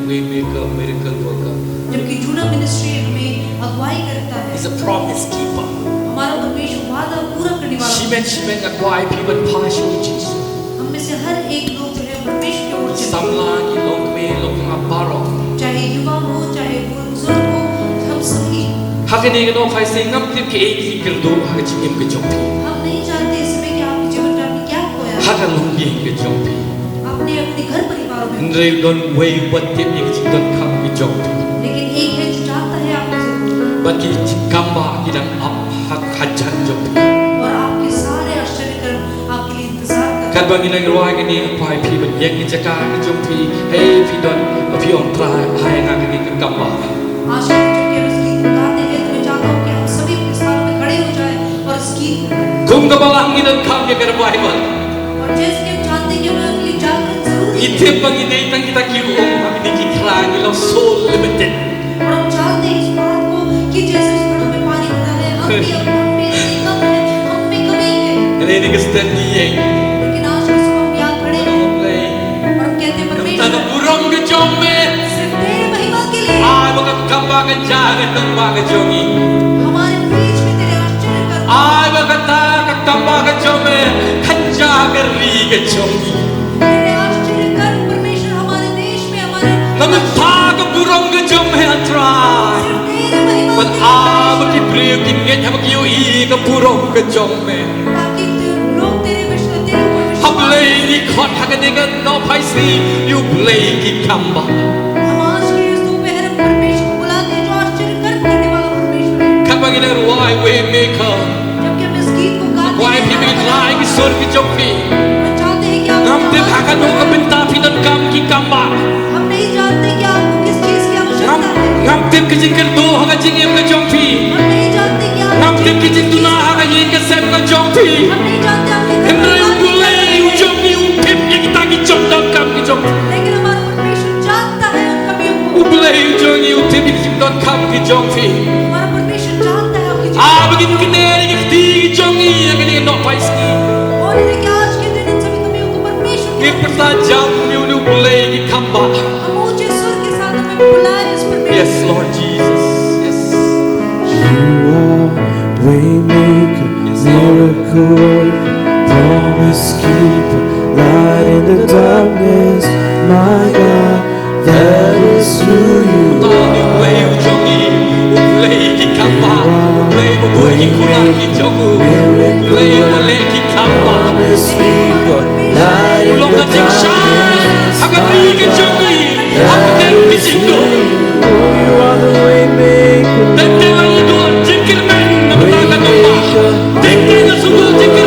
way maker, miracle worker. जबकि जूडा मिनिस्ट्री हमें अगुवाई करता है। He's a promise keeper. हमारा परमेश्वर वादा पूरा करने वाला है। Shimet shimet nga kwah ïa phi ban phai sha u Jisu. हम में से हर एक लोग जो है परमेश्वर की ओर चले। Samla ki longkmie longkmie baroh. चाहे युवा हो, चाहे बुजुर्ग हो, हम सभी। Ha kane ka Nohphaisngi ngam tip kaei ka jingkyrduh ha ka jingim ka jong phi. हम नहीं जानते इस समय कि आपके जीवन काल में क्या खोया है। Ha ka longïing ka jong phi. आपने अपने घर परिवारों में। Hynrei don uwei uba tip ïa ka jingdonkam ka jong phi. लेकिन एक है जो जानता है आपकी जरूरत। Bad ki jingkam ba ki dang ap ha ka kjat jong phi. और आपके सारे आश्चर्य कर्म आपके लिए इंतजार कर रहे हैं। Katba ngi nang rwai kane, nga kwah ïa phi ban ïeng ki jaka ki jong phi. Hei phi don, phi ong Trai, ai nga kane ka kam ba. आज के दिन जबकि हम इस गीत को गाते हैं, तो मैं चाहता हूँ कि हम सभी अपने स्थानों में खड़े हो जाएं और इस गीत को गाएं। Kum ka Balang ngi donkam ïa ka revival. और जैसे कि हम जानते हैं कि हमें अगली जागरण जरूरी है। Ngi tip ba ngi dei tang kita ki um ha kine ki khra, ngi long so limited. और हम जानते हैं इस बात को कि जैसे उस घड़ों में पानी भरा है, हम भी अपना में इतने कम है, हम में कमी है। Hynrei kane ka step ngi ïeng. लेकिन आज के सुबह हम यहाँ खड़े हैं। Hynrei. और हम कहते हैं, परमेश्वर, Tang ka burom ka jong me. सिर्फ तेरे महिमा के लिए। Ai ba ka kam ba kan jia ha ka tnat ba ka jong ngi. हमारे बीच में तेरे आश्चर्य कर्म। Ai ba kata ka kam ba ka jong me kan jia ha ka ri ka jong ngi. तेरे आश्चर्य कर्म परमेश्वर हमारे देश में, हमारे Nga mynta ka burom ka jong me, A Trai. सिर्फ तेरे महिमा के लिए। Ban ai ba ki briew kin ngeit haba ki ïohi ka burom ka jong me. ताकि ते-, लोग तेरे विश्व-, तेरे ऊपर विश्वास Ha Blei ngi khot ha kane ka Nohphaisngi, ïa U Blei ki kam ba. हम आज के इस दोपहर में परमेश्वर को बुलाते हैं जो आश्चर्य कर्म करने वाला परमेश्वर है। Katba ngi nang rwai Waymaker. जबकि हम इस गीत को गाते हैं, Kwah ïa phi ban rai ki sur ki jong phi. हम चाहते हैं कि आप Ngam tip ha kano ka bynta phi donkam ki kam ba. हम नहीं जानते कि आपको किस चीज़ की आवश्यकता है। Ngam tip ka jingkyrduh ha ka jingim ka jong phi. हम नहीं जानते कि आप Ngam tip ka jingduna ha ka ïing ka sem ka jong phi. हम नहीं जानते आपके घर Hynrei U Blei u jong ngi u tip ïa kita ki jingdonkam ki jong phi. लेकिन हमारा परमेश्वर जानता है उन कमियों को। U Blei u jong ngi u tip ïa ki jingdonkam ki jong phi. हमारा परमेश्वर जानता है आपकी Ai ba kin kner ïa ki kti ki jong ngi ha kane ka Nohphaisngi. और यदि कि आज के दिन इन सभी कमियों को परमेश्वर Ngin pyrta jam ïa une U Blei ki kam ba. हम ऊंचे सुर के साथ हमें बुलाए इस परमेश्वर Yes, Lord Jesus. Yes. You are waymaker, miracle worker, promise keeper, light in the darkness, my God, that is who you are. Tang U Blei u jong ngi, U Blei ki kam ba, U Blei uba buh ïa ki khun ki jong u, U Blei uba leh ki kam ba. Promise keeper, light in the darkness. U long ka jingshai ha ka ri ka jong ngi. Hapdeng ki jingduh. Teng teng la duh jingkyrmen na bynta ka nongbah. Teng teng la shu duh jingkyrmen.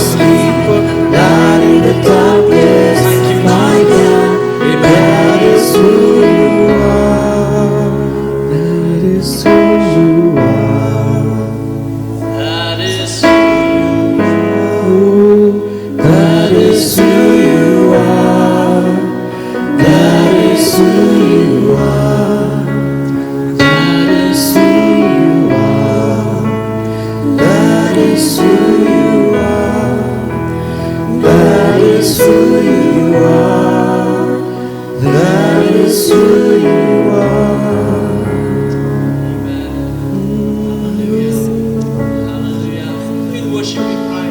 sleeper, light in the darkness, my God. That is who you are. That is who you are. That is who you are. That is who you are. That is who you are. That is who you are. That is who you are. That is who you are. That is who you are. Hallelujah. Hallelujah. We worship you, Christ.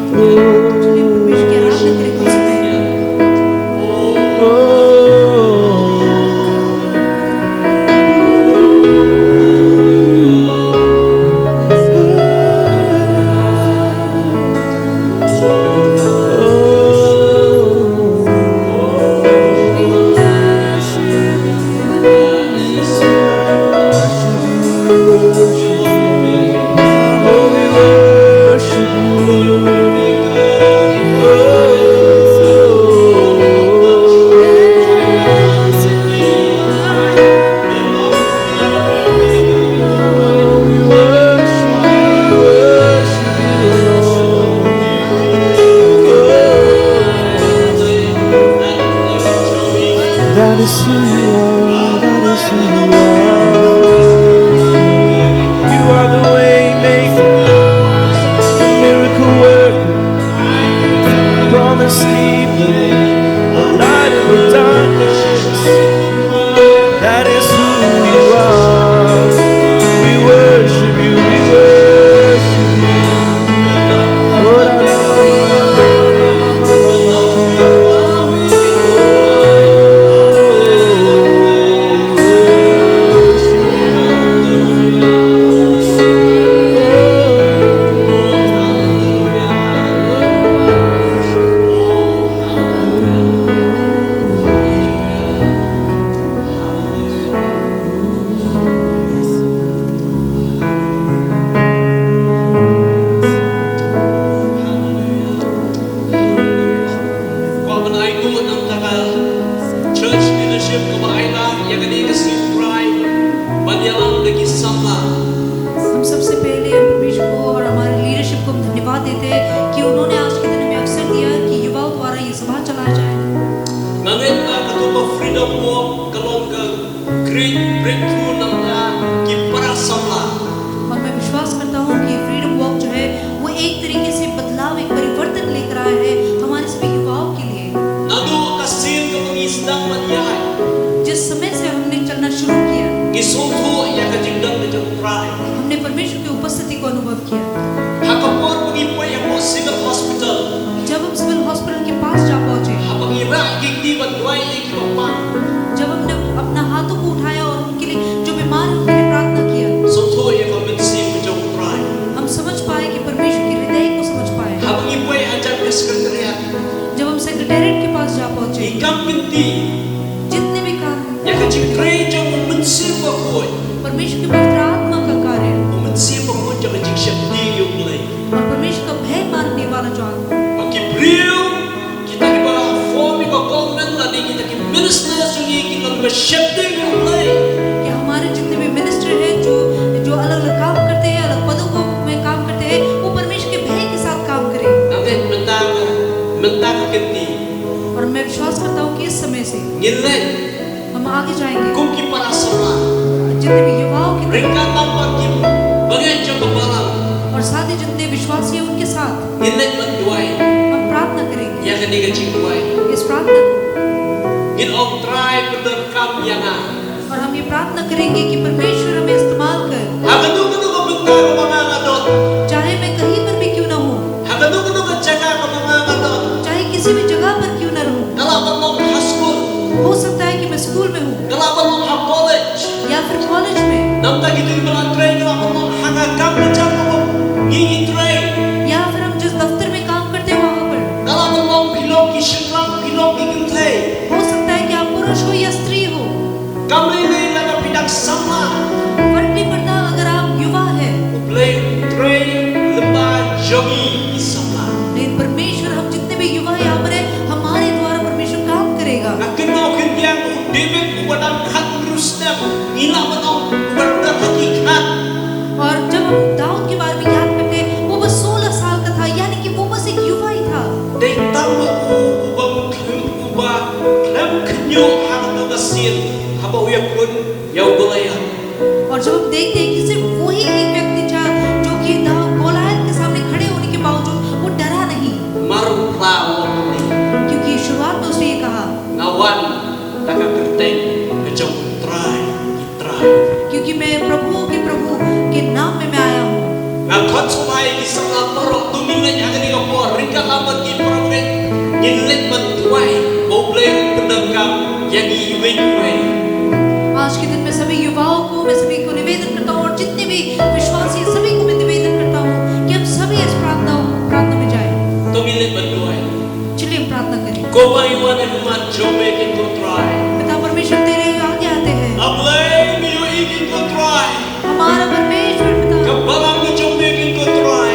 That is who you are, that is who you are. You are the way maker, the miracle worker, promise keeper, the light in the darkness. That is who you are. We worship you, we worship you. Breakthrough namar ki para samla. और मैं विश्वास करता हूँ कि फ्रीडम वॉक जो है, वो एक तरीके से बदलाव, एक परिवर्तन लेकर आया है हमारे सभी युवाओं के लिए। Naduh ka sien kaba ngi sdang ban ïaid, जिस समय से हमने चलना शुरू किया, ngi sngewthuh ïa ka jingdon ka jong U Trai. हमने परमेश्वर की उपस्थिति को अनुभव किया। Ha ka por ba ngi poi hapoh Civil Hospital, जब हम सिविल हॉस्पिटल के पास जा पहुंचे, haba ngi rah ki kti ban duwai ïa kiba pang, जब हमने अपना हाथों को उठाया और उनके लिए, जो बीमार है, उनके लिए प्रार्थना किया, sngewthuh ïa ka mynsiem ka jong U Trai. हम समझ पाए कि परमेश्वर के हृदय को समझ पाए। Haba ngi poi hajan ka Secretariat, जब हम सेक्रेटेरिएट के पास जा पहुंचे, ngi kam kynti, जितने भी काम, ïa ka jingtrei jong U Mynsiem Bakhuid, परमेश्वर के पवित्र आत्मा का कार्य, U Mynsiem Bakhuid jong ka jingsheptieng ïa U Blei, और परमेश्वर का भय मानने वाला जो आत्मा। Ba ki briew, kita kiba form ïa ka government lane kita ki ministers jong ngi kin long kiba sheptieng ïa U Blei, कि हमारे जितने भी मिनिस्टर हैं, जो, जो अलग-अलग काम करते हैं, अलग पदों को, में काम करते हैं, वो परमेश्वर के भय के साथ काम करें। Nangta mynta ka, mynta ka kynti, और मैं विश्वास करता हूँ कि इस समय से ngin leit हम आगे जाएंगे। Kum ki para samla, जितने भी युवाओं की तरह, ryngkat bad ki bangeit jong ka balang, और साथ ही जितने विश्वासी हैं, उनके साथ ngin leit ban duwai, हम प्रार्थना करेंगे, ïa kane ka jingduwai, इस प्रार्थना को। Ngin ong, Trai, pyndonkam ïa nga. और हम ये प्रार्थना करेंगे कि परमेश्वर हमें इस्तेमाल कर। Ha kano kano ka bynta kaba nga nga don, चाहे मैं कहीं पर भी क्यों ना हूँ, ha kano kano ka jaka kaba nga nga don, चाहे किसी भी जगह पर क्यों ना रहूँ। Ka lah ban long ha skul, हो सकता है कि मैं स्कूल में हूँ, ka lah ban long ha college, या फिर कॉलेज में। Namar kita kiba la trei, ka lah ban long ha ka kam ka jam kaba ngi ngi trei, या फिर हम जिस दफ्तर में काम करते हैं, वहाँ पर। Ka lah ban long phi long ki shynrang, phi long ki kynthei, हो सकता है कि आप पुरुष हो या स्त्री हो। Kam lei lei lada phi dang samla, फर्क नहीं पड़ता अगर आप युवा हैं। U Blei u trei lyngba jong ngi ki samla. लेकिन परमेश्वर, हम जितने भी युवा यहाँ पर हैं, हमारे द्वारा परमेश्वर काम करेगा। Nga kynmaw khyndiat u David uba dang khathynriew snem, ngi lah ban ong uba dang ha ki khat. और जब हम दाऊद के बारे में याद करते हैं, वो बस सोलह साल का था, यानी कि वो बस एक युवा ही था। Dei tang ba u, uba khlem, uba khlem khynñiuh ha kata ka sien, haba u ïakhun ïa u Goliath. और जब हम देखते हैं कि सिर्फ वही एक व्यक्ति था, जो कि दाऊद, गोलायत के सामने खड़े होने के बावजूद वो डरा नहीं। Mar u phla u ong mynne, क्योंकि शुरुआत में उसने ये कहा, nga wan da ka kyrteng ka jong U Trai ki trai, क्योंकि मैं प्रभुओं के प्रभु के नाम में मैं आया हूँ। Nga khot sngewbha ïa ki samla baroh, to ngin leit ha kane ka por, ryngkat lang bad ki para bangeit, ngin leit ban duwai ba U Blei un pyndonkam ïa ngi iwei pa iwei. आज के दिन मैं सभी युवाओं को, मैं सभी को निवेदन करता हूँ और जितने भी विश्वासी हैं, सभी को मैं निवेदन करता हूँ कि हम सभी इस प्रार्थना, प्रार्थना में जाएं। To ngin leit ban duwai. चलिए हम प्रार्थना करें। Ko Balang, ïa ka khmat jong me kein ko Trai. पिता परमेश्वर, तेरे आगे आते हैं। A Blei, ngi ïohi kein ko Trai, हमारा परमेश्वर पिता, ka balang ka jong me kein ko Trai.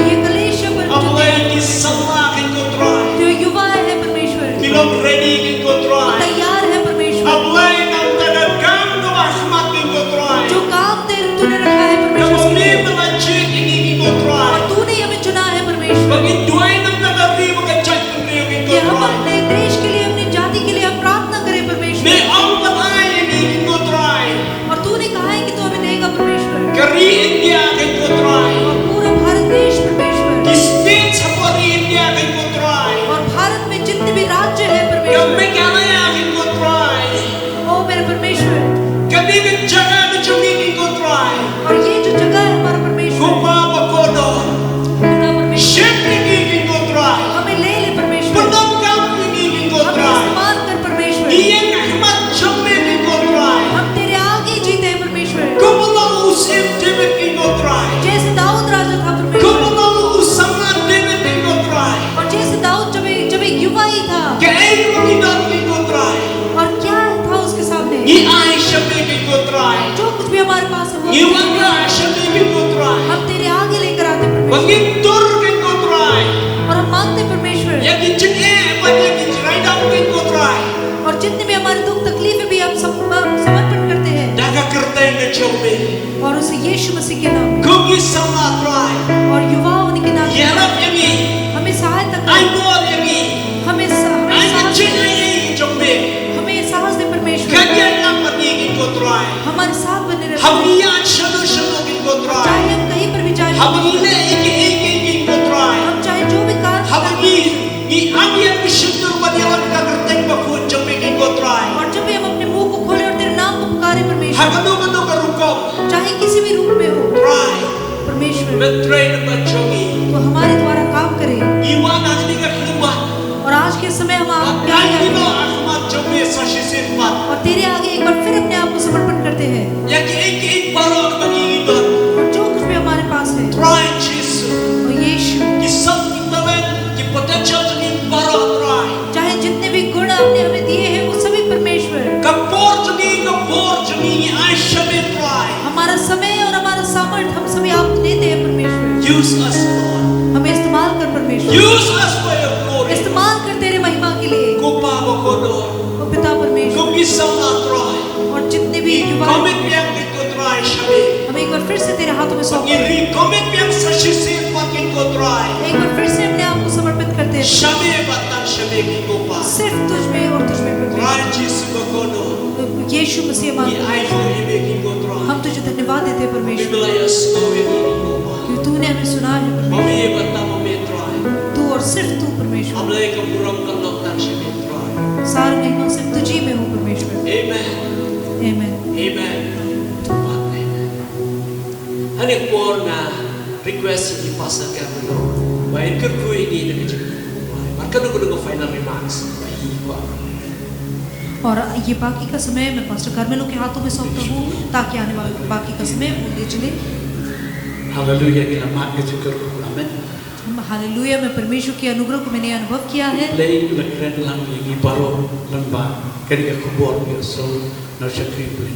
ये कलीसिया पर, A Blei, ki samla kein ko Trai, जो युवा है परमेश्वर, ki long ready kein ko Trai, तैयार है परमेश्वर। A Blei, na ka bynta ka kam kaba ha khmat kein ko Trai, जो काम तेरे, तूने रखा है परमेश्वर, kaba me la jied ïa ngi kein ko Trai, और तूने हमें चुना है परमेश्वर। Ba ngin duwai na ka bynta ka ri bad ka jaitbynriew kein ko Trai, कि हम अपने देश के लिए, अपनी जाति के लिए हम प्रार्थना करें परमेश्वर। Me ong ba me la ai ïa ngi kein ko Trai. और तूने कहा है कि तू हमें देगा परमेश्वर। Ka ri India kein ko Trai, और पूरा भारत देश परमेश्वर, ki state hapoh ri India kein ko Trai, और भारत में जितने भी राज्य हैं परमेश्वर, ka Meghalaya kein ko Trai, ओ मेरे परमेश्वर, kane ka jaka ka jong ngi kein ko Trai, और ये जो जगह है हमारा परमेश्वर, ko Pa ba kordor, पिता परमेश्वर, shim ïa ngi kein ko Trai, हमें ले ले परमेश्वर, pyndonkam ïa ngi kein ko Trai, हमें इस्तेमाल कर परमेश्वर, ngi ïeng ha khmat jong me kein ko Trai, हम तेरे आगे जीते हैं परमेश्वर, kumba long u Syiem David kein ko Trai, जैसे दाऊद राजा था परमेश्वर, kumba long u samla David kein ko Trai, और जैसे दाऊद जब एक, जब एक युवा ही था, kaei kaba ngi don kein ko Trai, और क्या था उसके सामने, ngi ai sha me kein ko Trai, जो कुछ भी हमारे पास है, वो ngi wanrah sha me kein ko Trai, हम तेरे आगे लेकर आते हैं परमेश्वर, ba ngin tur kein ko Trai, और हम मांगते हैं परमेश्वर, ïa ki jingeh bad ïa ki jingrai dam kein ko Trai, और जितने भी हमारे दुख तकलीफें भी हम सम-, समर्पण करते हैं, da ka kyrteng ka jong me, और उसे यीशु मसीह के नाम में, kum ki samla Trai, और युवा होने के नाते, ïarap ïa ngi, हमें सहायता करें, ai bor ïa ngi, हमें स-, हमें ai ka साहस, jingaiei jong me, हमें साहस दे परमेश्वर, khyndiat lang bad ngi kein ko Trai, हमारे साथ बने रहे। Haba ngi ïaid shano shano kin ko Trai. चाहे हम कहीं पर भी जाएं, haba ngi leh ïa kiei kiei kin ko Trai. हम चाहे जो भी काम करें, haba ngi, ngi aiti ïa ki shyntur ban ïalam ïa ka kyrteng bakhuid jong me kin ko Trai. और जब भी हम अपने मुंह को खोलें और तेरे नाम को पुकारें, परमेश्वर, ha kano kano ka rukom, चाहे किसी भी रूप में हो, Trai, परमेश्वर, men trei lyngba jong ngi. तो हमारे द्वारा काम करे। Ngi wan ha kane ka khyllipmat, और आज के समय हम आपके आगे आए हैं। Ngi wan ha khmat jong me sa shisien pat, और तेरे आगे एक बार फिर अपने आप को समर्पण करते हैं। Ïa kiei kiei baroh kaba ngi don, और जो कुछ भी हमारे पास है, Trai Jisu, और यीशु, ki sap, ki talent, ki potential jong ngi baroh, Trai. चाहे जितने भी गुण आपने हमें दिए हैं, वो सभी, परमेश्वर, ka por jong ngi, ka por jong ngi, ngi ai sha me, Trai. हमारा समय और हमारा सामर्थ्य हम सभी आप देते हैं, परमेश्वर। Use us, Lord. हमें इस्तेमाल कर, परमेश्वर। Use us for your glory. इस्तेमाल कर तेरे महिमा के लिए। Ko Pa bakordor, ओ पिता परमेश्वर, kum ki samla, Trai, और जितने भी युवा, commit biang kin ko Trai sha me. हम एक बार फिर से तेरे हाथों में सौंपते हैं। Ngi recommit biang sa shisien pat kin ko Trai. एक बार फिर से अपने आप को समर्पित करते हैं। Sha me bad tang sha me kin ko Pa. सिर्फ तुझ में और तुझ में, परमेश्वर। Trai Jisu bakordor, यीशु मसीह हमारे, ngi ainguh ïa me kin ko Trai. हम तुझे धन्यवाद देते हैं, परमेश्वर, ngi la ïa sngew ïa me kin ko Pa, क्योंकि तूने हमें सुना है, परमेश्वर। Ma me bad tang ma me, Trai. तू और सिर्फ तू, परमेश्वर। Balei ka burom ka long tang sha me, Trai. सारी महिमा सिर्फ तुझी में हो, परमेश्वर। Amen. Amen. Amen. Amen. Hangne por nga request ïa i Pastor Carmelo ba in kyrkhu ïa ngi da ka jingkyrkhu. Bad kano kano ka final remarks ba i kwah. और ये बाकी का समय मैं पास्टर कार्मेलो के हाथों में सौंपता हूँ, ताकि आने वाला बाकी का समय वो ले चले। Haleluia, ngi la mad ka jingkyrkhu. Amen. हम हालेलुया में परमेश्वर के अनुग्रह को मैंने अनुभव किया है। Blei u la kren lang ïa ngi baroh lyngba kane ka khubor ka song na shakri Blei.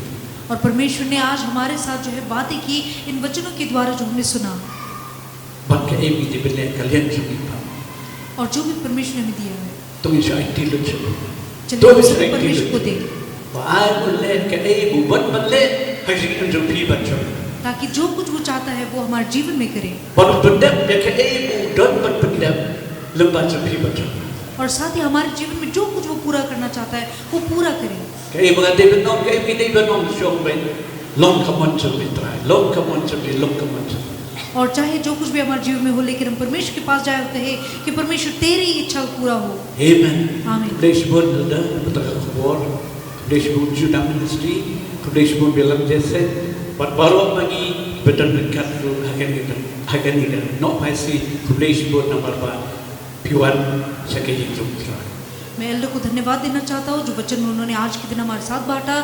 और परमेश्वर ने आज हमारे साथ जो है बातें की, इन वचनों के द्वारा जो हमने सुना। Bad kaei ba ngi dei ban leh ka liang jong ngi pat. और जो भी परमेश्वर ने हमें दिया है। To ngin sa aiti lut sha u. चलिए, to ngin sa aiti lut sha u. Ba ai u leh kaei ba u ban ban leh ha ka jingim jong phi bad jong nga. ताकि जो कुछ वो चाहता है, वो हमारे जीवन में करे। Bad u pyndep ïa kaei ba u don ban pyndep lyngba jong phi bad jong nga. और साथ ही हमारे जीवन में जो कुछ वो पूरा करना चाहता है, वो पूरा करे। Kaei ba nga dei ban ong, kaei ba ngi dei ban ong, shong beit, long ka mon jong me Trai, long ka mon jong me, long ka mon jong me. और चाहे जो कुछ भी हमारे जीवन में हो, लेकिन हम परमेश्वर के पास जाए और कहे कि परमेश्वर, तेरी इच्छा पूरा हो। Amen. आमीन। Khublei shibun Elder, na ka bynta ka khubor. Khublei shibun Judah Ministry. Khublei shibun Bilam Jesse. Bad baroh ma ngi ba don ryngkat ruh ha kane ka, ha kane ka Nohphaisi. Khublei shibun namar ba phi wan sha ka ïing jong U Trai. मैं एल्डर को धन्यवाद देना चाहता हूँ, जो वचन उन्होंने आज के दिन हमारे साथ बांटा,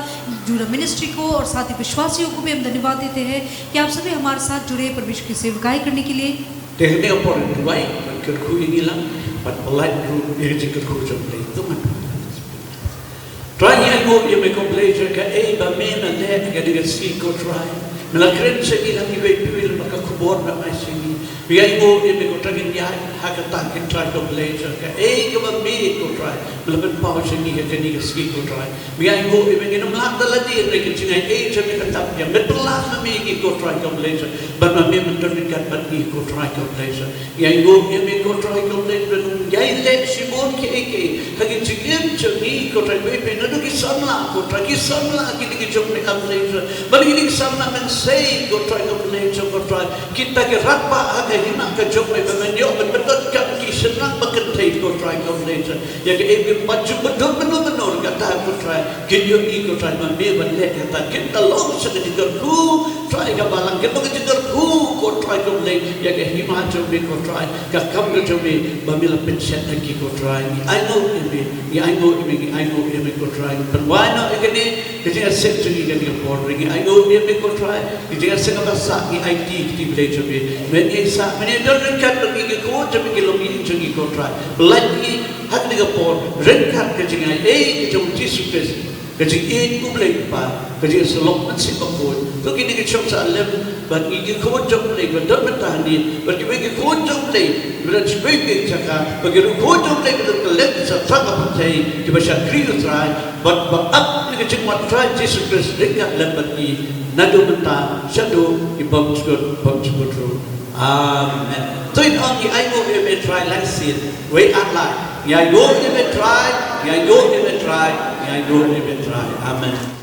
जूडा मिनिस्ट्री को, और साथ ही विश्वासियों को भी हम धन्यवाद देते हैं कि आप सभी हमारे साथ जुड़े परमेश्वर की सेवकाई करने के लिए। Te hangne ka por ngi duwai ban kyrkhu ïa ngi lang, bad pynlait ruh ïa ka jingkyrkhu jong U Blei. To ngin Trai, ngi ainguh ïa me ko Blei, ïa kaei ba me me leh ha kane ka sngi ko Trai. Me la kren sha ngi lang iwei pa iwei lyngba ka khubor me la ai sha ngi. Me ainguh ïa me ko Trai, ngin ïaid ha kata ko Trai ko Blei, ïa kaei kaba me ko Trai me la pynpaw sha ngi ha kane ka sngi ko Trai. Me ainguh ïa me, ngin ym lah da lade, hynrei ka jingai ei jong me ka dap ïa me, pynlong ma me ïa ngi ko Trai ko Blei, bad ma me men don ryngkat bad ngi ko Trai ko Blei. Ngi ainguh ïa me ko Trai ko Blei, ba ngi ïai leh shibun kiei kiei ha ki jingim jong ngi ko Trai, ba phi, naduh ki samla ko Trai, ki samla kine ki jong me ko Blei, ba kine ki samla mynsiem ko Trai ko Blei, ko Trai, kita ki rangbah ha ka hima ka jong me, ba men ïoh ban pyndonkam ki shynrang ba kynthei ko Trai ko Blei. Ïa kaei ba jubab mynno mynno kata ko Trai, kin ïohi ko Trai, ma me ban leh kata, kin da long sha ka jingkyrkhu Trai ka balang, kin long ka jingkyrkhu ko Trai ko Blei ïa ka hima jong me ko Trai, ka kam ka jong me ba me la pynshet ha ki ko Trai. Ngi ainguh ïa me, ngi ainguh ïa me, ngi ainguh ïa me ko Trai. Pynwai noh ïa kane ka jingïaseng jong ngi kane ka por, ngi ainguh ïa me ko Trai. Ka jingïaseng kaba sah ngi aiti ha ki kti Blei jong me. Me ngi sah, me ngi don ryngkat bad ngi, ki khun jong me, ki longïing jong ngi ko Trai. Pynlait ngi ha kane ka por ryngkat ka jingai ei ka jong U Jisu Khrist, ka jingïeit U Blei Kpa, ka jingïasyllok Mynsiem Bakhuid. To kine ki jong sah lem bad ngi, ki khun jong U Blei ba don mynta hangne, bad kiwei ki khun jong U Blei ba don shibun ki jaka, bad ki khun jong U Blei ba don kylleng ki sathlang ka pyrthei kiba shakri U Trai, bad ba ap ïa ka jingwan Trai Jisu Khrist ryngkat lem bad ngi naduh mynta shaduh ki bymjukut bymjukut ruh. Amen. To ngin ong, ngi ainguh ïa me Trai, lai sien. Wei ar lai. Ngi ainguh ïa me Trai, ngi ainguh ïa me Trai, ngi ainguh ïa me Trai. Amen.